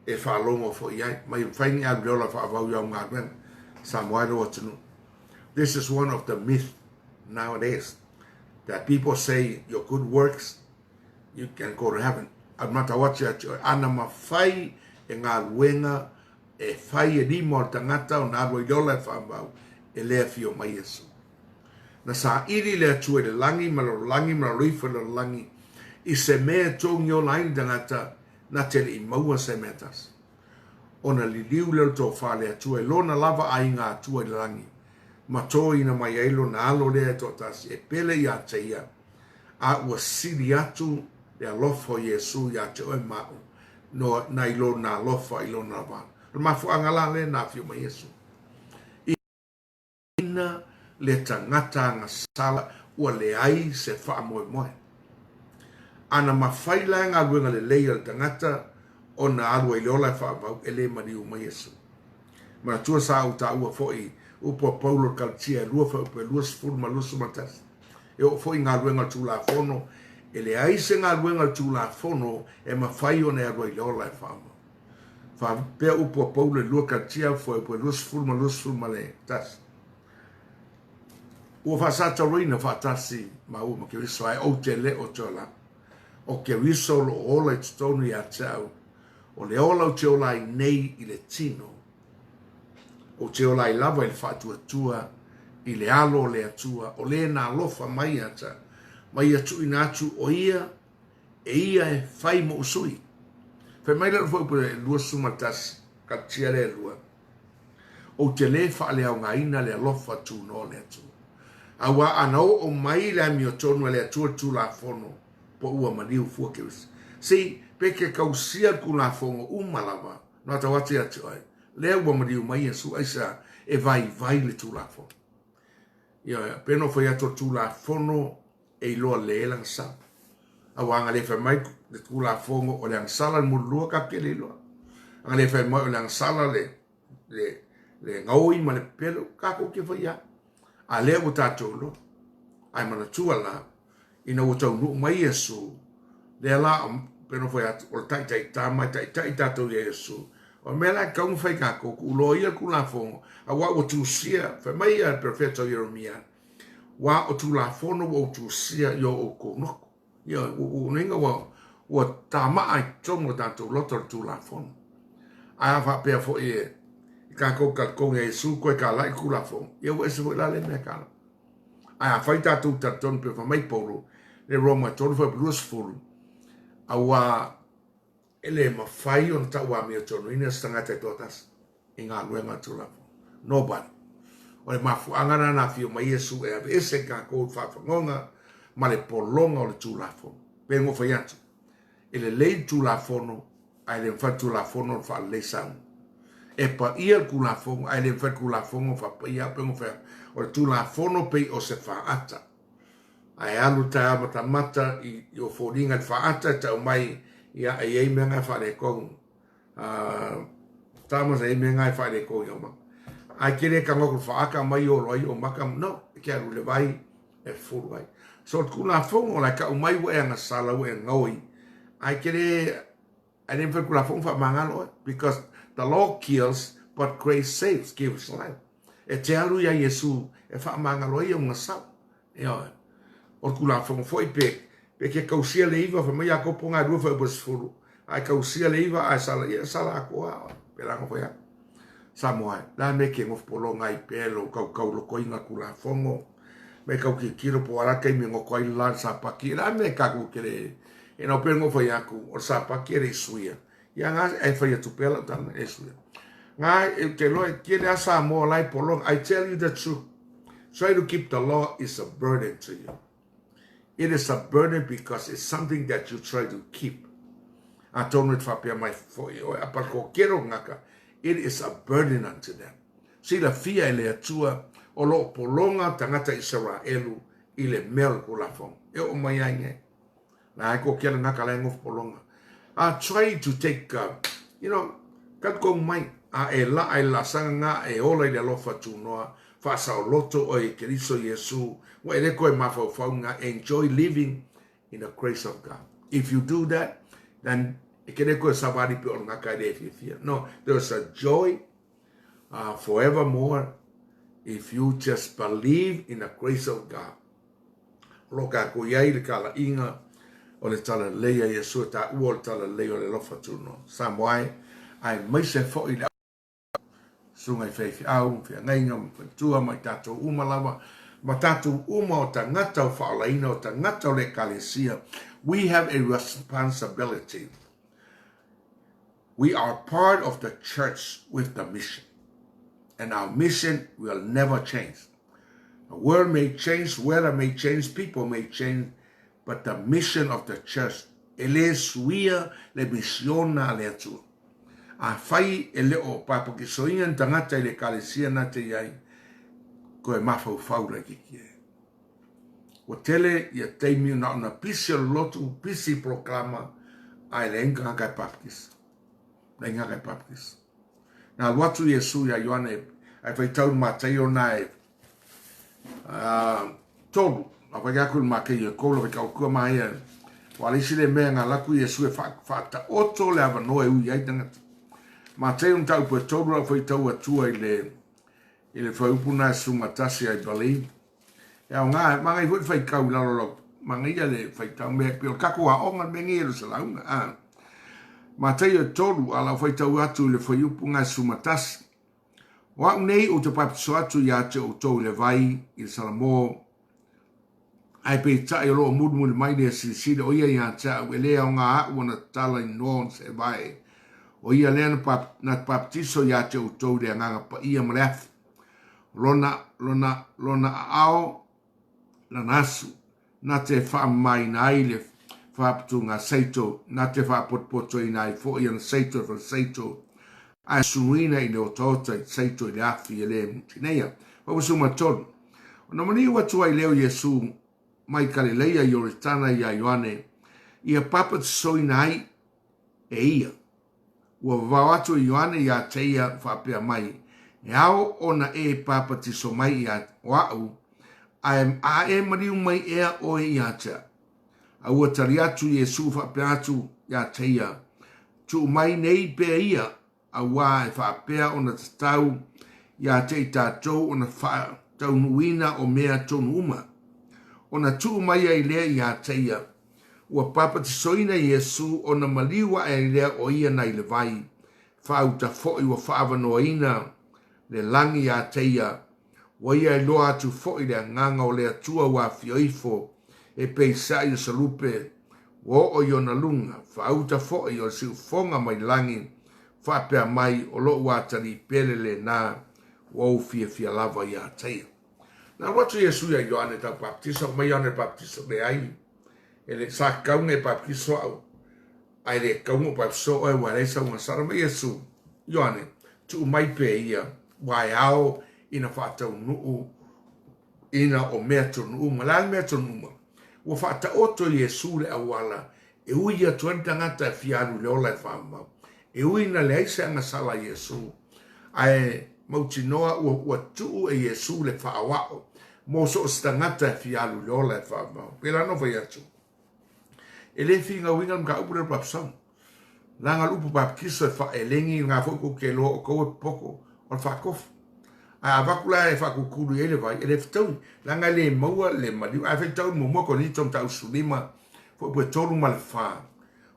e faalogo foi i ai, ma ia mafai ona e alu i le ola faavau i au galuega. Samoa ai lou atunuu. This is one of the myth nowadays that people say your good works you can go to heaven. A matau atu ia te oe, ana mafai e galuega e fai e lima o le tagata ona alu ai i le ola e faavau, e le afio mai Iesu. Na saili le Atua i le lagi ma le lalolagi ma lalo ifo i le lalolagi i se mea e togi ola ai le tagata na te le i maua se mea tasi. Ona liliu lea o le tofa a le Atua i lona lava aiga Atua i le lagi, ma toina mai ai lona alo lea e toatasi e pele ia te ia, a ua sili atu le alofa o Iesu ia te oe ma aʻu, no, nai lona alofa i lona lava alo. O le mafuaaga la lea na afio mai Iesu. I ina le tagata agasala ua leai se faamoemoe. Ana mafai la e galuega lelei a le tagata ona alu ai le ola e faavau, e le maliu mai Iesu. Manatua sa ou taua foi upu a Paulo i le Kalatia e 2 fuaiupu e 20 ma 21. E oo foi i galuega o le Tulafono, e leai se galuega a le Tulafono e mafai ona e alu ai le ola e faavau. Faapea upu a Paulo i 2 Kalatia fuaiupu e 20 ma 21. Ua faasatauaina faatasi māua ma Keriso, ae ou te le o te ola. O Keriso o lo o ola i totonu ia te au, o le ola ou te ola ai nei i le tino. Ou te ola ai lava i le faatuatua i le alo o le Atua, o le na alofa mai ia te au, ma ia tuuina atu o ia e ia e fai moʻu sui. Fai mai le fuaiupu e 21, Kalatia lea e 2, Ou te lē faaleaogaina le alofa tunoa o le Atua. Auā ana oo mai le amiotonu a le Atua le Tulafono, po ua maliu fua Keriso. See, pe ke kausia le Tulafono uma lava, no atau atu ia te oe, lea ua maliu mai Iesu, aisea, e vaivai le Tulafono. Ioe, pe no fai atu o le Tulafono e iloa lelei ai le agasala. Aua a na le fai mai le Tulafono o le agasala le mululua tatou te le iloa. A na le fai mai o le agasala le, le, le gaoi ma le pepelo, tatou te faia. A lea ua tatou iloa. Ae manatua la, ina ua taunuu mai Iesu, lea la, pe no fai atu, o le taitai tama e taitai tatou ia Iesu. O le mea la e tatau ona fai tatou, tuuloa ia le Tulafono, aua ua tusia, fai mai ia le perofeta o Ieremia, Ua o Tulafono ua ou tusia i o outou loto. Ia, ua, ua, ua tamaa i totonu o tatou loto le Tulafono. Ae a faapea foi e i tatou talitonu ia Iesu toe talai le Tulafono, ia ua ese foi la lea mea e tala. Ae afai tatou talitonu pei ona fai mai Paulo, le Roma 3 fuaiupu 20, auā e le mafai ona tau amiotonu se tagata e toatasi i galuega a le Tulafono. Nobody. O le mafuaaga lena na afio mai Iesu e aveese i tatou le faafagoga ma le pologa o le Tulafono. Pei ona ou fai atu, e lelei le Tulafono ae le mafai le Tulafono ona faalelei sauga. E paia le Tulafono ae le mafai le Tulafono ona faapaia au. Pei ona ou fai atu, o le Tulafono pei o se faata. Ae alu le taeao matamata i o foliga i le faata e tau mai, ia e i ai mea na e faaletonu. Thomas e i ai mea na e faaletonu i ou maka. Ae te le tago atu i le faata mai olo ai ou maka, no, e te alu i le vai e fufulu ai. So o le Tulafono o la e tau mai ua e agasala, ua e gaoi, ae te le, ae le mafai e le Tulafono faamagalo oe, because the law kills but grace saves, gives life. E te alu ia Iesu e faamagalo ai ou gasala. Ioe. O le Tulafono foi pe, pe ke tausia le iva, fai mai Iakopo ga lua fuaiupu e 10, a e tausia le iva ae sala, ia e sala atoa oe. Pela na fai atu. Samoa e, la me ke ngofu pologa ai pea lo kaukau lokoina Tulafono, me kau tilotilo po o a la taimi e goto ai le la le sapati, la me tatou te le, e nao pea na fai atu, o le sapati e le i suia. Ia nga e fai atu pea lau tala e suia. Nga e te loa e tele a Samoa la e pologa. I tell you the truth. Try to keep the law is a burden to you. It is a burden because it's something that you try to keep. Atonu e te whapea mai foi oe a parko kero ngaka. It is a burden unto them. Silafia e le Atua o loo pologa tagata Isaraelu i le mea o le Tulafono. E oo mai ai nei. La e ko kela ngaka la e ngofu pologa. A try to take, you know, talitonu mai, a e laa i le laasaga nga e ola i le alofa tunoa, faasaoloto oe i Keriso Iesu, ua e le toe mafaufau nga, enjoy living in the grace of God. If you do that, then e ke le toe savali pe o le ngaka e le fiafia. No, there's a joy forevermore if you just believe in the grace of God. O lo o tatou i ai le talaiga o le Talalelei a Iesu e taua o le Talalelei o le alofa tunoa. Samoa e, aemaise foi le susuga i faifeau ma feagaiga ma faletua ma i tatou uma lava, ma tatou uma o tagata o faaolaina, o tagata o le Ekalesia, we have a responsibility. We are part of the church with the mission. And our mission will never change. The world may change, weather may change, people may change, but the mission of the church, e le suia le misiona a le Atua. Afai e le o papakisoina ni tagata i le ekalesia na te i ai, koe mafaufau laitiiti e. Ua tele ia taimi na ona pisi o le lotu, pisi polokalama, ae leai ni tagata e baptist. Leai ni tagata e baptist. Na alu atu Iesu iā Ioane ae faitau i le Mataio na e tolu, a fai atu i le Mataio e tolu, a faitau atua ma ia, ua le isi le mea na alu atu Iesu e faataoto le avanoa e ui ai tagata. Mataio mataupu e tolu lau faitau atua i le i le fuaiupu na e sugatasi I believe. E aoga, e manaia foi le faitau i lalo lau, manaia le faitau mea, pei o le tatou aoga le mea nei e le o se lauga. A. Mataio e tolu, a lau faitau atu i le fuaiupu na e sugatasi. O au nei ou te baptiso atu ia te outou i le vai i le salamo, ae peitai o lo o mulimuli mai le silisili o ia ia te au, e le aoga aʻu ona tatala i noa ona seevae. O ia lea na te baptiso ia te outou i le Agaga Paia ma le afi. Lona, lona, lona aao, lana asu, na te faamamaina ai le faaputuga seito, na te faapotopotoina ai foi ana seito e faleseito, ae sunuina i le otaota i seito i le afi e le mutineia. Faapusuma 3. Ona maliu atu ai lea o Iesu mai Kalileia i Ioritana iā Ioane, ia papatisoina ai e ia. Ua vavao atu e Ioane iā te ia faapea mai, E ao ona e papatiso mai iā o aʻu, ae a e maliu mai ea oe iā te aʻu. A ua tali atu Iesu faapea atu iā te ia, Tuu mai nei pea ia. Auā e faapea ona tatau iā te i tatou ona faataunuuina o mea tonu uma. Ona tuu mai ai lea iā te ia, ua papatisoina Iesu ona maliu aʻe ai lea o ia nai le vai, faauta foʻi ua faaavanoaina le lagi iā te ia, ua ia iloa atu foʻi le Agaga o le Atua ua afio ifo e peisaʻi o se lupe ua oo i ona luga, faauta foʻi o le siufofoga mai lagi, faapea mai, O loʻu atalii pele lenā, ua ou fiafia lava iā te ia. Na alu atu Iesu iā Ioane Taupapatiso, aumai Ioane Baptiso, leai, e le, sa kauga e baptiso au, a e le kauga o baptiso oe, ua leai sau agasala. Mai Iesu, Ioane, tuu mai pea ia, ua e ao ina faataunuu ina o mea tonu uma. O le a le mea tonu uma? Ua faataoto Iesu le auala e ui atu ai le tagata e fia alu i le ola e faamau. E ui ina leai se agasala a Iesu, ae mautinoa ua ua tuu e Iesu le faaoao mo so o se tagata e fia alu i le ola e faamau. Pēlā nō fai atu, e le figauina le mataupu lea o le baptisoga. Leaga o le upu baptiso e faaelegi lena foi kou te iloa o kou e popoko o le faatofu. Ae a avatu la e faatutulu i ai le vai, e le fetaui, leaga e le maua le maliu. Ae faitau i le muamua Korinito mataupu 15, fuaiupu e 3 ma le 4.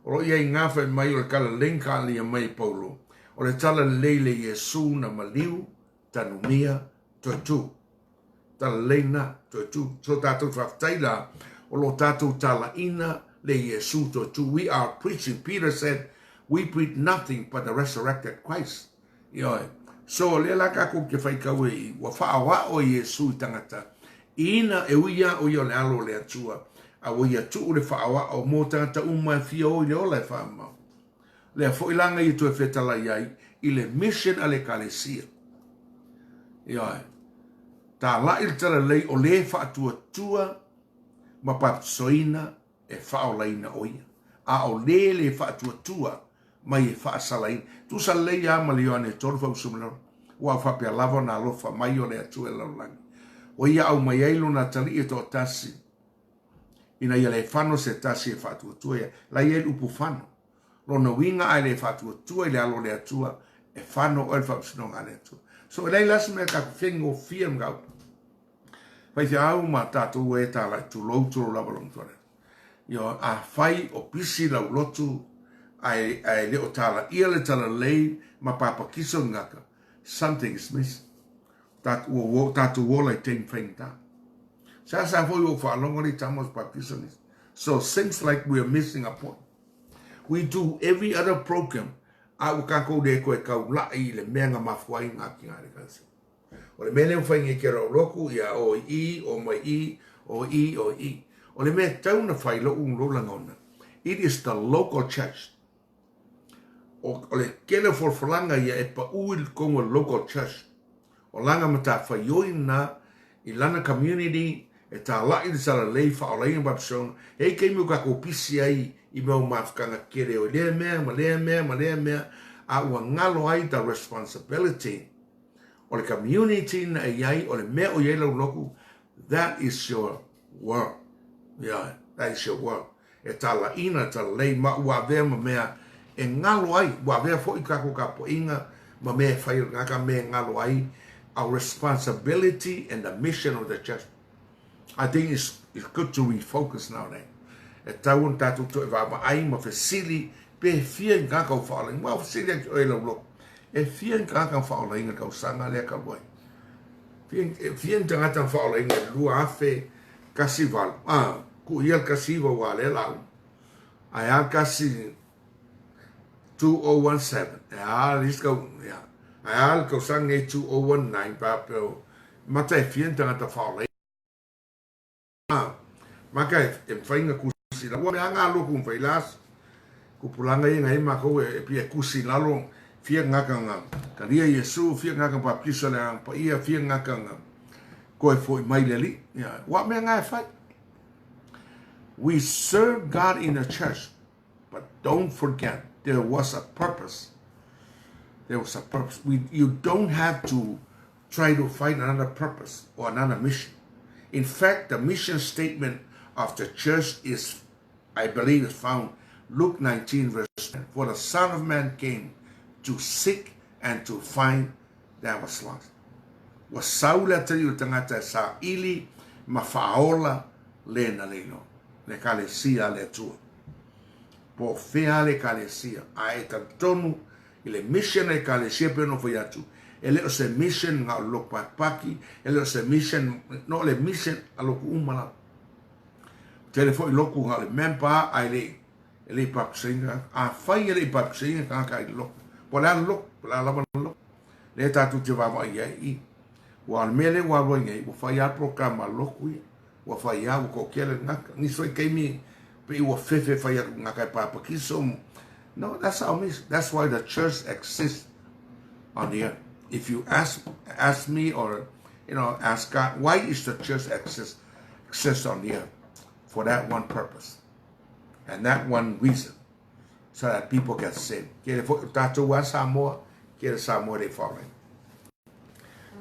O lo o i ai gā fai mai o le tala lelei na talia mai e Paulo, o le tala lelei le Iesu na maliu, tanumia, toe tū. Tala lelei na, toe tū. So tātou faafetai la, o lo o tātou talaina le Iesu toe tū. We are preaching. Peter said, we preach nothing but the resurrected Christ. Ioe. So, lea la kākou ke faitau e i, ua faaoao e Iesu i tagata, ina e ui ia o ia o le alo o le Atua, a ua ia tuu le faaoao mo tagata uma e fia o i le ola e faamau. Lea foi la nga ia toe fetalai ai i le mission a le Ekalesia. Ioe. Tālaʻi le talalei o le faatuatua ma baptisoina e faaolaina ʻo ia, a ʻo lē le faatuatua mai e faasalaina. Tusa lelei lava ma le Ioane 3:16, Ua faapea lava ona alofa mai o le Atua i le lalolagi, ua ia aumai ai lona atalii e toatasi, ina ia le fano se tasi e faatuatua ia. La i ai le upu fano. Lona uiga a e le faatuatua i le alo o le Atua, e fano oe i le faamasinoga a le Atua. So e leai la se mea tatou faigofie le mataupu. Faifeau ma tatou e tālai, tulou, tulou lava lou matua. Ioe, afai o pisi lau lotu ae, ae le o tālaia le talalelei ma papatiso ni gata, something is missing. Tat, ua, ua, tatou ola i taimi faigata. Sa sa foi ua faalogo le tama o baptiso ni. So seems like we are missing a point. We do every other program a ua kākou le koe kaulaʻi i le mea nga mafua ai ngā ki ngā rekansi. O le mea lea ua fai nei ke rau loku, ia o i, o mai i, o i, o i. O le mea tau na fai loʻu lou lagona, it is the local church. O, o le kele o folafolaga ia e paʻu i totonu o le local church. O lana matafaioi na i lana community e tālaʻi le talalelei faaolaina baptisoga. E i ai taimi o tatou pisi ai i mea o mafutaga kele o lea mea ma lea mea ma lea mea, a ua galo ai the responsibility o le community na e i ai, o le mea o i ai lau lotu, that is your world. Yeah, that is your world. E talaina, talalei, ma ua avea ma mea e galo ai, ua avea foʻi kākou tapuaiga ma mea e fai o le tagata mea e galo ai our responsibility and the mission of the church. I think it's good to refocus nowadays. E tau ona tātou toe vaavaai ma fesili pe fia ni tagata o faaolaina. Ua fesili atu oe i lau lotu. E fia ni tagata o faaolaina i le tausaga lea talu ai. Fia, fia ni tagata o faaolaina i le 2018. Ah, ku ia le 19 ua lea lau. Ae a kasi 2017. E a le isi kau, ia. Ae a le tausaga nei 2019 pa peo mata e fia ni tagata faaolaina. Maka e, e mawhai nga kusi la. Ua mea nga loku mawhai las. Kupulanga ia ngai makou e, e pia kusi lalo fia ngaka nga kalia Yesu, fia ngaka baptisa le ang paia, fia ngaka nga koe foi mai le ali. Ia, ua mea nga e whai. We serve God in the church, but don't forget there was a purpose. There was a purpose. We, you don't have to try to find another purpose or another mission. In fact, the mission statement of the church is, I believe, is found Luke 19, verse 10. For the Son of Man came to seek and to find that was lost. Ua sau le atalii o le tagata e saili ma faaola le na le iloa, le Ekalesia a le Atua. Po o fea le Ekalesia, a e talitonu i le mission a le Ekalesia pei ona fai atu, e le o se mission na o le loku pakipaki, e le o se mission, no o le mission a loku uma lava. Tele foi loku na o le member a e le e le i baptisaina, afai e le i baptisaina tagata i le loku, po o le a le loku, po o le a lava le loku, lea tatou te vaavaai ai i. Ua o le mea lea ua alu ai nei, ua fai lava le polokalame a le loku ia, ua fai lava, ua toatele le tagata. Nisi foi taimi, pei ua fefe fai atu i tagata e papatiso. No, that's our mission. That's why the church exists on the earth. If you ask me or, ask God, why is the church exist on the earth? For that one purpose. And that one reason. So that people get saved. Ke le foi tātou a Samoa, ke le Samoa le whaorai.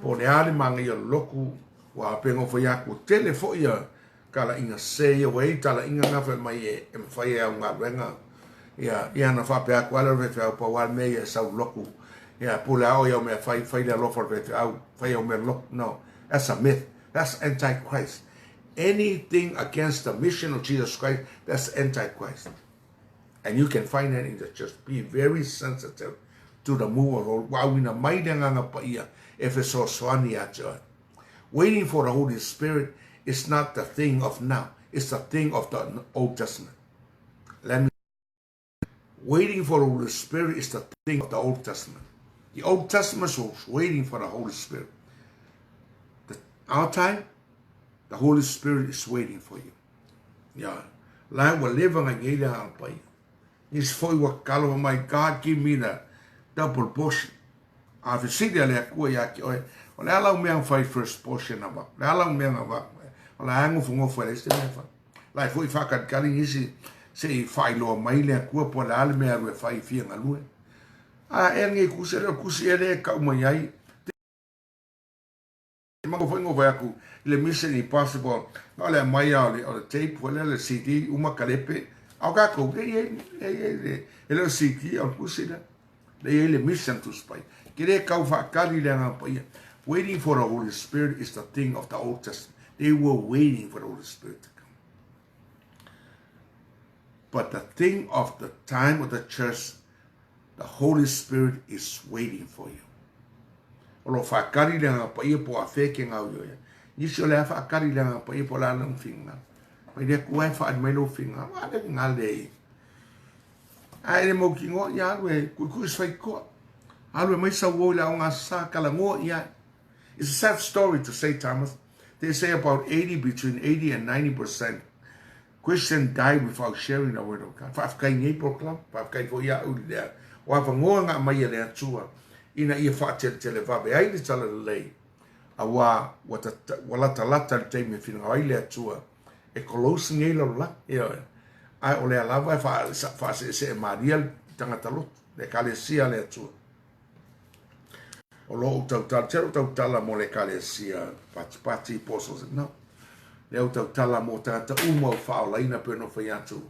Po le a le manga ia loku, ua pengo foi aku tele foi ia kala inga se ia wei tala inga nga whai mai e e mwhai e au ngā renga. Ia, ia na whape aku ala re whai au pa me ia sau loku. Ia, pule au ia mea whai, whai le alofa re whai au, whai au mea loku. No, that's a myth. That's antichrist. Anything against the mission of Jesus Christ, that's antichrist. And you can find that in the church. Be very sensitive to the move of the Ua auina mai le Agaga Paia e fesoasoani ia te oe. Waiting for the Holy Spirit is not the thing of now. It's the thing of the Old Testament. Let me Waiting for the Holy Spirit is the thing of the Old Testament. The Old Testament was waiting for the Holy Spirit. Our time, the Holy Spirit is waiting for you. Yeah. La ua leva ngai nei le Agaga Paia. Nisi foi ua tatalo mai, God give me the double portion. A fesili a le Atua ia te oe, o le a lau mea na fai first portion na vak? Le a lau mea na vak? O le a ngofongofo e leai se mea fai. La e foi whakalikali nisi se i whailoa mai le Atua po o le a le mea alu e fai i fia galue. A e nei kusi, le kusi e le kau mai ai. Te mango foi ngofo aku i le Mission Impossible. Na o le mai a o le tape, foi le CD, uma kalepe. Au kākou, le i le, e le o CD, o le kusi le. Le i le mission to spy. Ke le kau whaakari le Agaga Paia. Waiting for the Holy Spirit is the thing of the Old Testament. They were waiting for the Holy Spirit to come. But the thing of the time of the church, the Holy Spirit is waiting for you. O lo whaakari le Agaga Paia po a whē ke ngau ia. Nisi o le a whaakari le Agaga Paia po la le finga. Mai le kua e whaari mai lo finga. Wa le ngā le. A e le mau ki ngoa ia alu e kui kui swai koa. Alu e mai sau o i la o ngā sa kala ngoa ia. It's a sad story to say, Thomas. They say about 80, between 80 and 90% Christian die without sharing the word of God. Whaafetai nei proclam, whaafetai fo ia au lea. O awa ngoa ngā mai e le Atua, ina ia whaateletele wawe ai le tala lelei. A wā, ua lata lata le taimi e whiringa ai le Atua, e close nei lau la, ia, ai o lea lava e whaasese e maria le tangata lotu, le ekalesia le Atua. O lo ou tautala, te lou tautala mo le ekalesia patipati po so se, no. Le au tautala mo tagata uma o whaolaina pe no whai atu.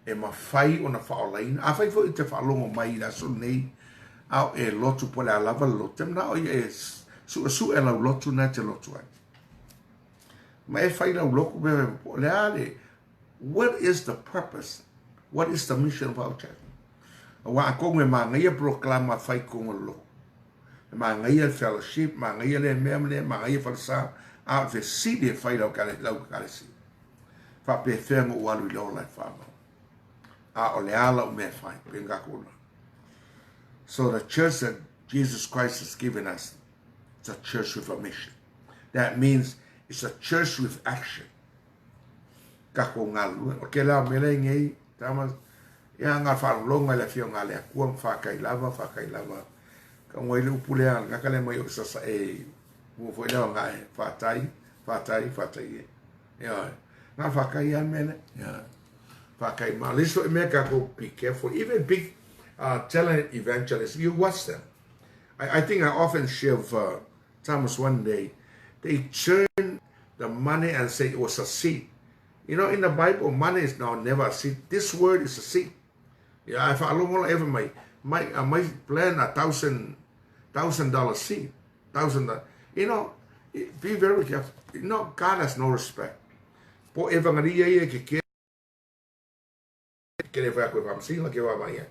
E mawhai o na whaolaina. A whai foi te whaalongo mai i le aso nei, ao e lotu po le a lava le lotu. Te mana o ia e sua sua e lau lotu na te lotu ai. Ma e whai lau loku pe po le a le, what is the purpose? What is the mission of our church? Aua atonu e manaia polokalama fai totonu o le lotu. E manaia le fellowship, manaia lea mea ma lea, manaia falesa, a o le fesili e fai lau ekalesia. Faapefea ona ou alu i le ola e faamau. A o le a lau mea e fai, pe ngā kona. So the church that Jesus Christ has given us, it's a church with a mission. That means it's a church with action. Kako galulue. O ke la mele ngei, tama, ia ngā whaalolonga i le afioga a le Atua ma whākai lava, whākai lava. Ka ngoi le upu lea, ngaka le mai o sasa e mua foi lea o ngā e whātai, whātai, whātai e. Ia, ngā whākai ia mele, ia. Whākai mā. Least o mea kako, be careful. Even big talent evangelists, you watch them. I think I often share with Thomas one day, they turn the money and say it was a seed. You know, in the Bible, money is now never a seed. This word is a seed. Yeah, I whaalongola ever mai. Mai, mai plant $1,000 seed. Thousand, you know, be very careful. You know, God has no respect. Po evangelia ia ke ke ke le whai koe whamsina ke wā mai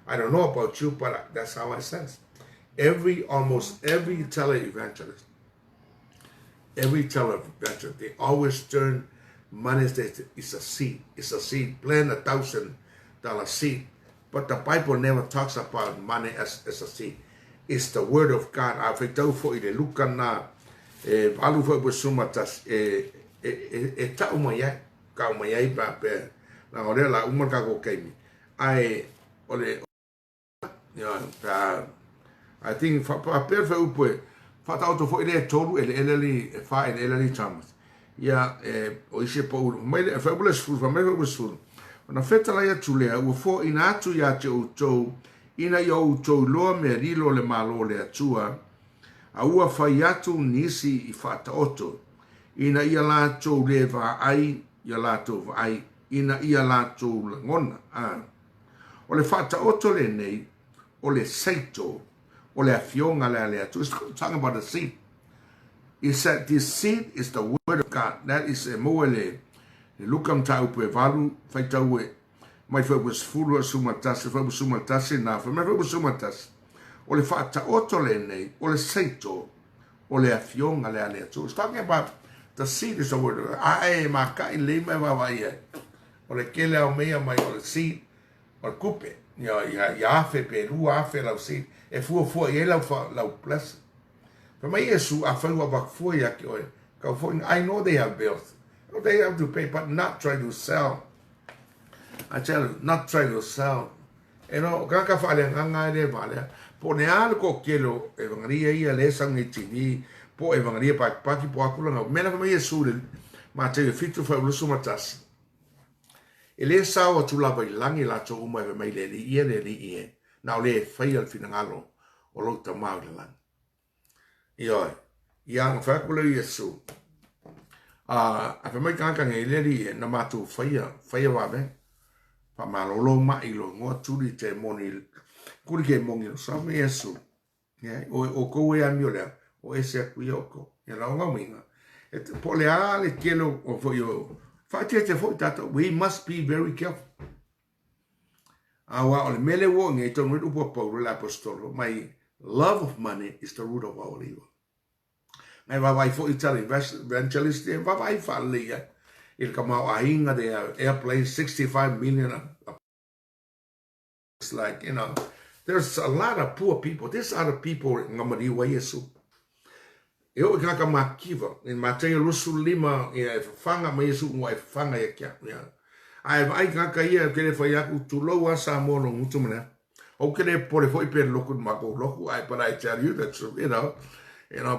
I don't know about you, but that's how I sense. Every, almost every tele-evangelist, every tele-evangelist, they always turn money, it's a seed. It's a seed. Plant $1,000 seed. But the Bible never talks about money as, as a seed. It's the word of God. A whaitau fo i le luka nā, e valu fo i suma tas, e, e, e, e tau mai ai, kau mai ai pa pe, na o lea la uma ka ko keimi. Ai, o le, you know, pa, I think, fa, pa, pe fa upu e, whataoto fo i le tolu e le eleli, e wha e le eleli tamas. Ia, e, o isi po ulu, mai le, fa ule sfulu, fa mai fa sfulu. Ona whetala ia tulea, ua fo ina atu ia te outou, ina ia outou loa mea lilo le malo le atua, a ua fai atu nisi i whataoto, ina ia latou le vaai, ia latou vaai, ina ia latou lagona. A. O le whataoto le nei, o le seito, o le afioga le ale atu. It's talking about the seed. He said this seed is the word of God. That is e moe le, le luka mtaupu e valu, whaitau e, mai whai ua sefulu a suma tasi, whai ua suma tasi, nā, whai mai whai ua suma tasi. O le whataoto le nei, o le seito, o le afioga le ale atu. It's talking about the seed is the word of God. A e makai le mai wawa ia. O le kele au mea mai o le seed, o le kupe. Ia, ia, ia afe pe lua afe lau seed. E fua fua i e lau, fa, lau blessing. Fa mai Iesu a whai wa fua ia ki oe. Kau fo, I know they have bills. They have to pay, but not try to sell. I tell you, not try to sell. E no, ka ka whaale nganga e le wale. Po ne a le ko kelo e vangaria ia le sang i TV, po e vangaria pa paki po akula ngau. Mena fa mai Iesu le ma te fitu fa ulusu matasi. E le sao atu lava i langi latou uma e fai mai le Alii e, le Alii e, na o le e faia le finagalo o lou Tama i le lagi. Ioe, ia na fai atu lea o Iesu, a, a fai mai tagata nei, le Alii e, na matou faia, faia vave, faamalolo mai i lou igoa, tuli te moni, tuli ke moni o sa mai Iesu, Ia, o, o kou e amio lea, o ese aku ia o kou. Ia la o ngau inga. E po le a le kele o foi o, whaatete foi tātou, we must be very careful. A wa o le mele wo nge tonu e upu a Paulo le apostolo, my love of money is the root of all evil. Ngai vavai foi tala evangelist e vavai whaalei ia. I le kamau ainga de airplane 65 million a It's like, you know, there's a lot of poor people. There's other people nga mariua Iesu. E o i kaka makiva, i Mateo lusu lima, ia e whawhanga ma Iesu ngua e whawhanga ia kia. Ia. A e vaai kaka ia ke le whai aku tulou a Samoa no ngutu mana. O ke le pole foi pe loku ma ko loku, I, but I tell you that's, you know,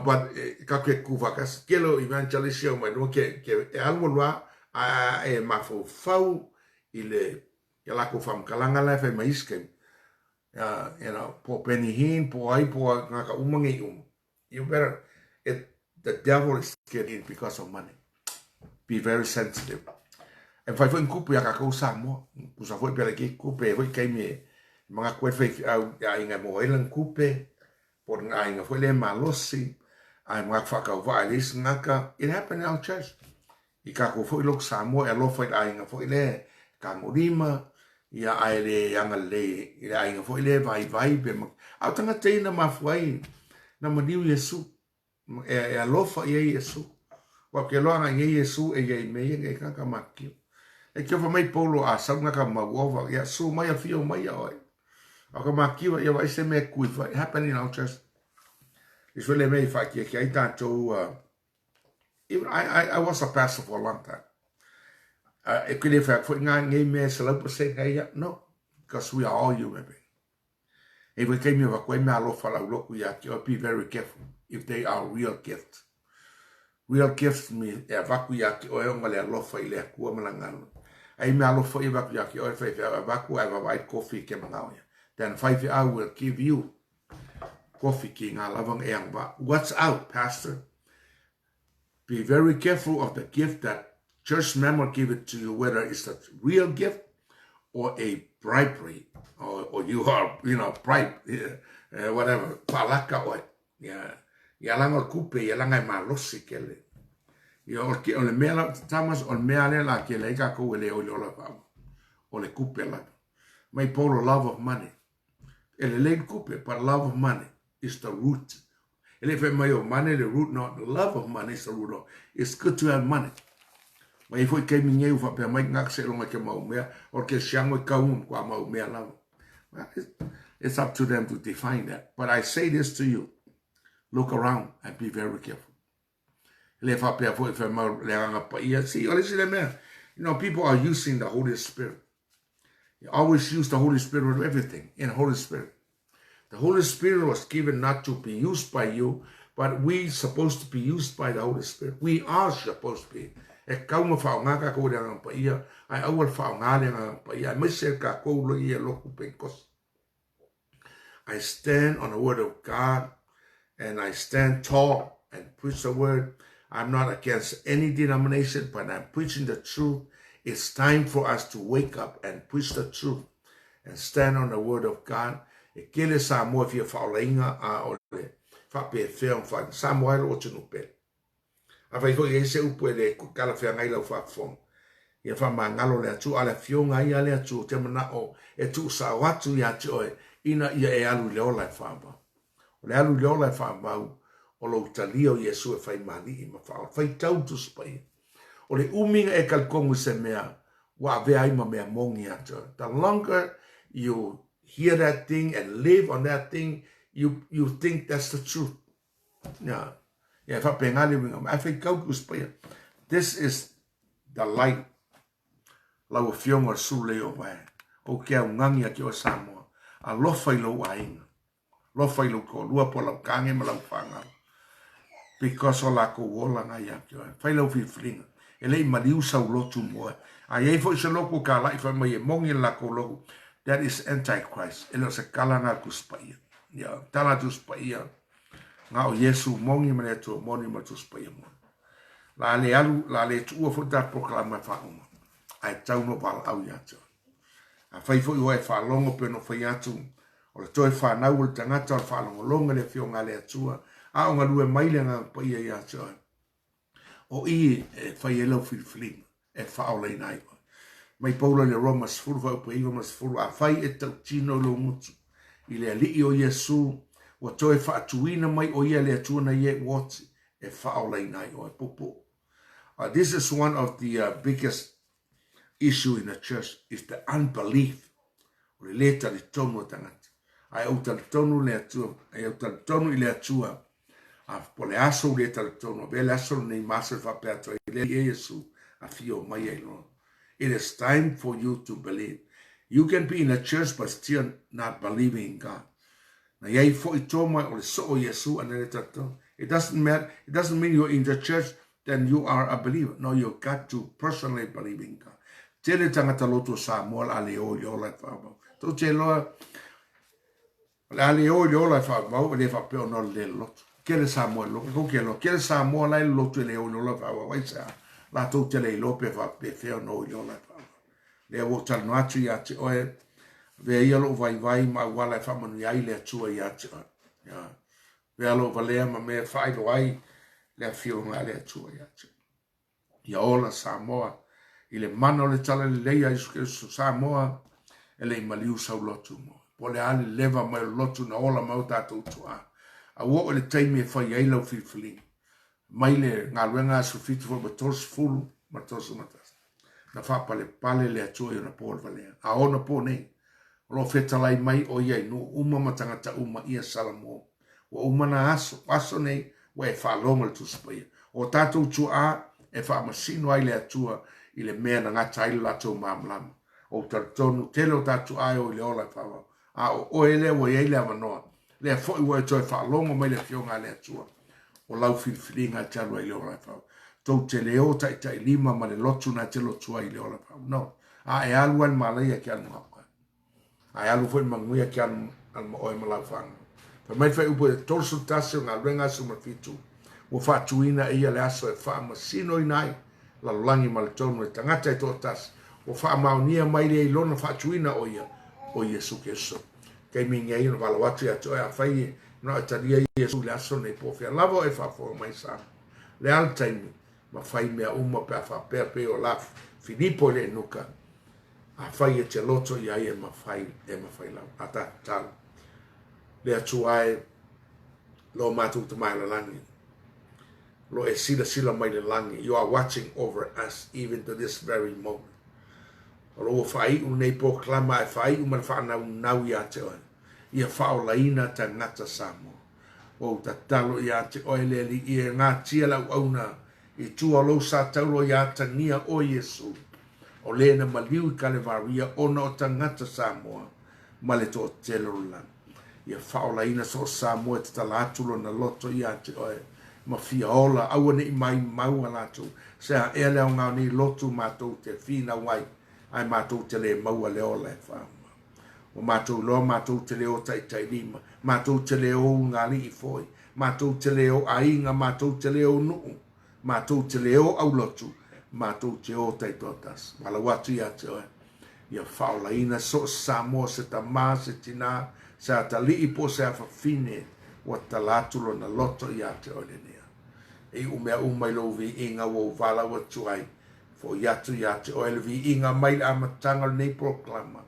but e, ka ke kuvakas, kelo evangelist mai no ke, ke e alu alua, a e mafau i le Ia lakou whamkalanga la e whai mai isi kaimi. You know, po Benny Hinn, po ai, po ngā ka uma ngei uma. You better, it, the devil is getting because of money. Be very sensitive. E whai foi kupu ia kakou Samoa. Kusa foi pele ki kupe, e foi kaimi e mga koe whai au ia inga mo elan kupe, po ngā inga foi le malosi, ai mga whakau wa e ngaka. It happened in our church. I kākou foi loku Samoa e alofa i le aiga foi lea e tagolima, ia ae le agalelei i le aiga foi lea e vaivai pe ma... A o tagata ia na mafua ai na maliu Iesu, e, e alofa i ai Iesu. Ua ke loa ngai nei Iesu e ia i mea ia ngai kaka makio. E kia fa mai Paulo a sau ngaka mau ova, ia su mai a fio mai ia oe. A ka makiwa ia vai se mea kui fa, it happened in our church. Iso le mea i whaakia ki ai tātou uh, Even I, I, I was a pastor for a long time. E kile whai foi ngā ngei mea selau percent hei ia. No, because we are all human beings. E wai kei mea wakoe mea alofa lau loku ia ki be very careful if they are real gifts. Real gifts me e vaku ia ki oe onga le alofa i le akua malangalo. Ai mea alofa i vaku ia ki oe whai whai vaku ai wawai kofi ke mangao ia. Then whai whai will give you kofi ki ngā lavanga e angwa. Watch out, pastor. Be very careful of the gift that church member give it to you, whether it's a real gift or a bribery or you are, you know, bribe, whatever, faalaka oe. Ia, ia laga o le kupe, ia laga e malosi kele. Ia, o le, o le mea la, Thomas, o le mea lea la kele ai kākou e le o i le ola whaama. O le kupe lava. Mai polo love of money. E lelei le kupe, but love of money is the root. E le fai mai o money the root, no, the love of money is the root of. It's good to have money. Mai foi taimi nei ua faapea mai ngaka seiloga ke mau mea, o le kerisiano e kau ma kua mau mea lava. Well, it's up to them to define that. But I say this to you, look around and be very careful. Le faapea foi fai mau le agaga paia. See, o le isi le mea, you know, people are using the Holy Spirit. You always use the Holy Spirit with everything, in Holy Spirit. The Holy Spirit was given not to be used by you, but we supposed to be used by the Holy Spirit. We are supposed to be. E kau ma whaonga ka kou le agaga paia, ai aua le whaonga le agaga paia, aemaise kākou lo ia loku Pentecost. I stand on the word of God and I stand tall and preach the word. I'm not against any denomination, but I'm preaching the truth. It's time for us to wake up and preach the truth and stand on the word of God. E kele Samoa fia whaolainga a o le whaapefea o whainga. Samoa e lo o tunu pele. Afai foi e i ai se upu e le talafeagai lau faafofoga, ia faamagalo le Atua, a o le Afioga ia a le Atua ou te manao e tuusao atu ia te oe ina ia e alu i le ola e faavau. O le alu i le ola e faavau, o lou talia o Iesu e fai ma Alii ma Faaola. Faitau le Tusi Paia. O le umi na e talitonu i se mea ua avea ai ma mea moni ia te oe. The longer you hear that thing and live on that thing, you, you think that's the truth. Ia, ia e faapena le uiga mai. Ae faitau le Tusi Paia. This is the light. Lau Afioga o le Sulu Lei o Vae. Ou te augani ia te oe Samoa. Alofa i lou aiga. Alofa i lou toalua po o lau tane ma lau fanau. Because o lakou ola na ia te oe. Fai lau filifiliga. E le i maliu sau lotu mo oe. A i ai foi se lotu o talai fai mai e moni le lakou lotu. That is anti-Christ. E le o se tala na a le Tusi Paia. Ia, tala a le Tusi Paia. Na o Iesu moni ma le Atua moni ma le Tusi Paia moni. La le alu, la le tuua foi ta polokalame faauma, ae tau no valaau ia te oe. Afai foi ua e faalogo pe no fai atu, o le toe fanau o le tagata o le faalogologo i le Afioga a le Atua, a o galue mai le Agaga Paia ia te oe, O i e fai ai lau filifiliga e faaolaina ai oe. Mai Paulo i le Roma 10 fuaiupu e 9 ma le 10, Afai e tautino i lou gutu i le Alii o Iesu, ua toe faatuina mai o ia le Atua na ia ua oti e faaolaina ai oe. Puupuu. This is one of the biggest issue in the church is the unbelief. O le lē talitonu o tagata. Ae ou talitonu le Atua, ae ou talitonu i le Atua, a po le aso u lē talitonu, avea le aso lenei ma aso e faapea atu ai le Alii e Iesu, afio mai ai loa. It is time for you to believe. You can be in a church but still not believing in God. Na iai foi Toma o le soo o Iesu a na le talitonu. It doesn't matter, it doesn't mean you're in the church then you are a believer. No, you got to personally believe in God. Tele tagata lotu o Samoa le a le o i le ola e faavau. Tou te iloa, o le a le o i le ola e faavau, e le faapea ona o le le lotu. Kele Samoa e lotu, tou te iloa, kele Samoa la e lotu e le o i le ola e faavau. Aisea? Latou te le iloa pe faapefea ona o i le ola e faavau. Lea ua ou talanoa atu ia te oe, avea ia lou vaivai ma auala e faamanuia ai le Atua ia te oe. Yeah. Avea lou valea ma mea e faailoa ai le afioga a le Atua ia te oe. Ia ola Samoa i le mana o le Talalelei a Iesu Keriso Samoa e le i maliu sau lotu mo. Po o le a le leva mai o le lotu na ola mai o tatou tuaa. A ua oo i le taimi e fai ai lau filifiliga. Mai le galuega aso 7 foi ma 30 ma 31. Na faapalepale le Atua i ona po o le valea. A ona po nei, o lo o fetalai mai o ia i nuu uma ma tagata uma ia Salamo. Ua uma na aso, o aso nei, ua e faalogo i le Tusi Paia. O tatou tuaa e faamasino ai le Atua i le mea na gata ai le latou malamalama. Ou talitonu, tele o tatou tuaa e o i le ola e faavavau. A o oe lea ua i ai le avanoa, lea foi ua e toe faalogo mai le Afioga a le Atua, o lau filifiliga e te alu ai i le ola e faavavau. Tou te le o taitailima ma le lotu na e te lotu ai i le ola e faavavau. No. A e alu ai le malaia ke alu ma oe. A e alu foi le manuia ke alu ma oe ma lau fanau. Fai mai le fuaiupu e 31 o Galuega 17, ua faatuina e ia le aso e faamasinoina ai lalolagi ma le tonu e tagata e toatasi. Ua faamaonia mai lea i Lona faatuina o ia, o Iesu Keriso. Taimi nei ona valaau atu ia te oe, afai e manao e talia Iesu i le aso nei, po o fea lava o e faafofoga mai Samoa. Le a le taimi, ma fai mea uma pe a faapea pei o la Filipo i le Enuka, afai e te loto i ai e mafai, e mafai lava. A tatalo. Le Atua e, lo matou Tama i le lagi, lo e silasila mai le lagi, you are watching over us even to this very moment. O lo ua faaiu lenei polokalama ae faaiu ma le faanaunau ia te oe, ia faaolaina tagata Samoa. Ua ou tatalo ia te oe le Alii e gatia le auauna i tua o lou sa taulo ia atagia oe Iesu, o le na maliu i Kalevaria ona o tagata Samoa ma le toatele o le lagi. Ia faaolaina so o Samoa e tatala atu lona loto ia te oe ma fia ola, aua ne i maimau a latou. Se a ea le aoga o nei lotu matou te finau ai, ae matou te le maua le ola e faamau. Ua matou iloa matou te le o taitailima, matou te le o ulugalii foi, matou te le o aiga, matou te le o nuu, matou te le o aulotu, matou te o taitoatasi. Valaau atu ia te oe, ia faaolaina so o se Samoa, se tama, se tina, se atalii po o se afafine ua tatala atu lona loto ia te oe lenei. E iu mea uma i lou viiga ua ou valaau atu ai, foi atu ia te oe le viiga mai le amataga o lenei polokalama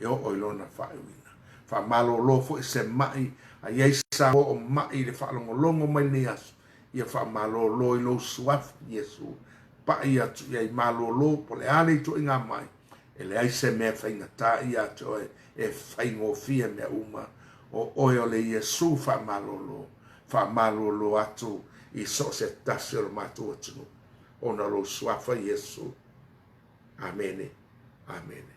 e oo i lona faaiuina. Faamalolo foi se mai a i ai Samoa o mai i le faalogologo mai lenei aso, ia faamalolo i lou suafa Iesu, pai atu i ai malolo po o le a le ituaiga mai, e leai se mea faigata ia te oe e faigofie mea uma. O oe o le Iesu faamalolo, faamalolo atu i so o se tasi o le matou atunuu, ona o lou suafa Iesu. Amene. Amene.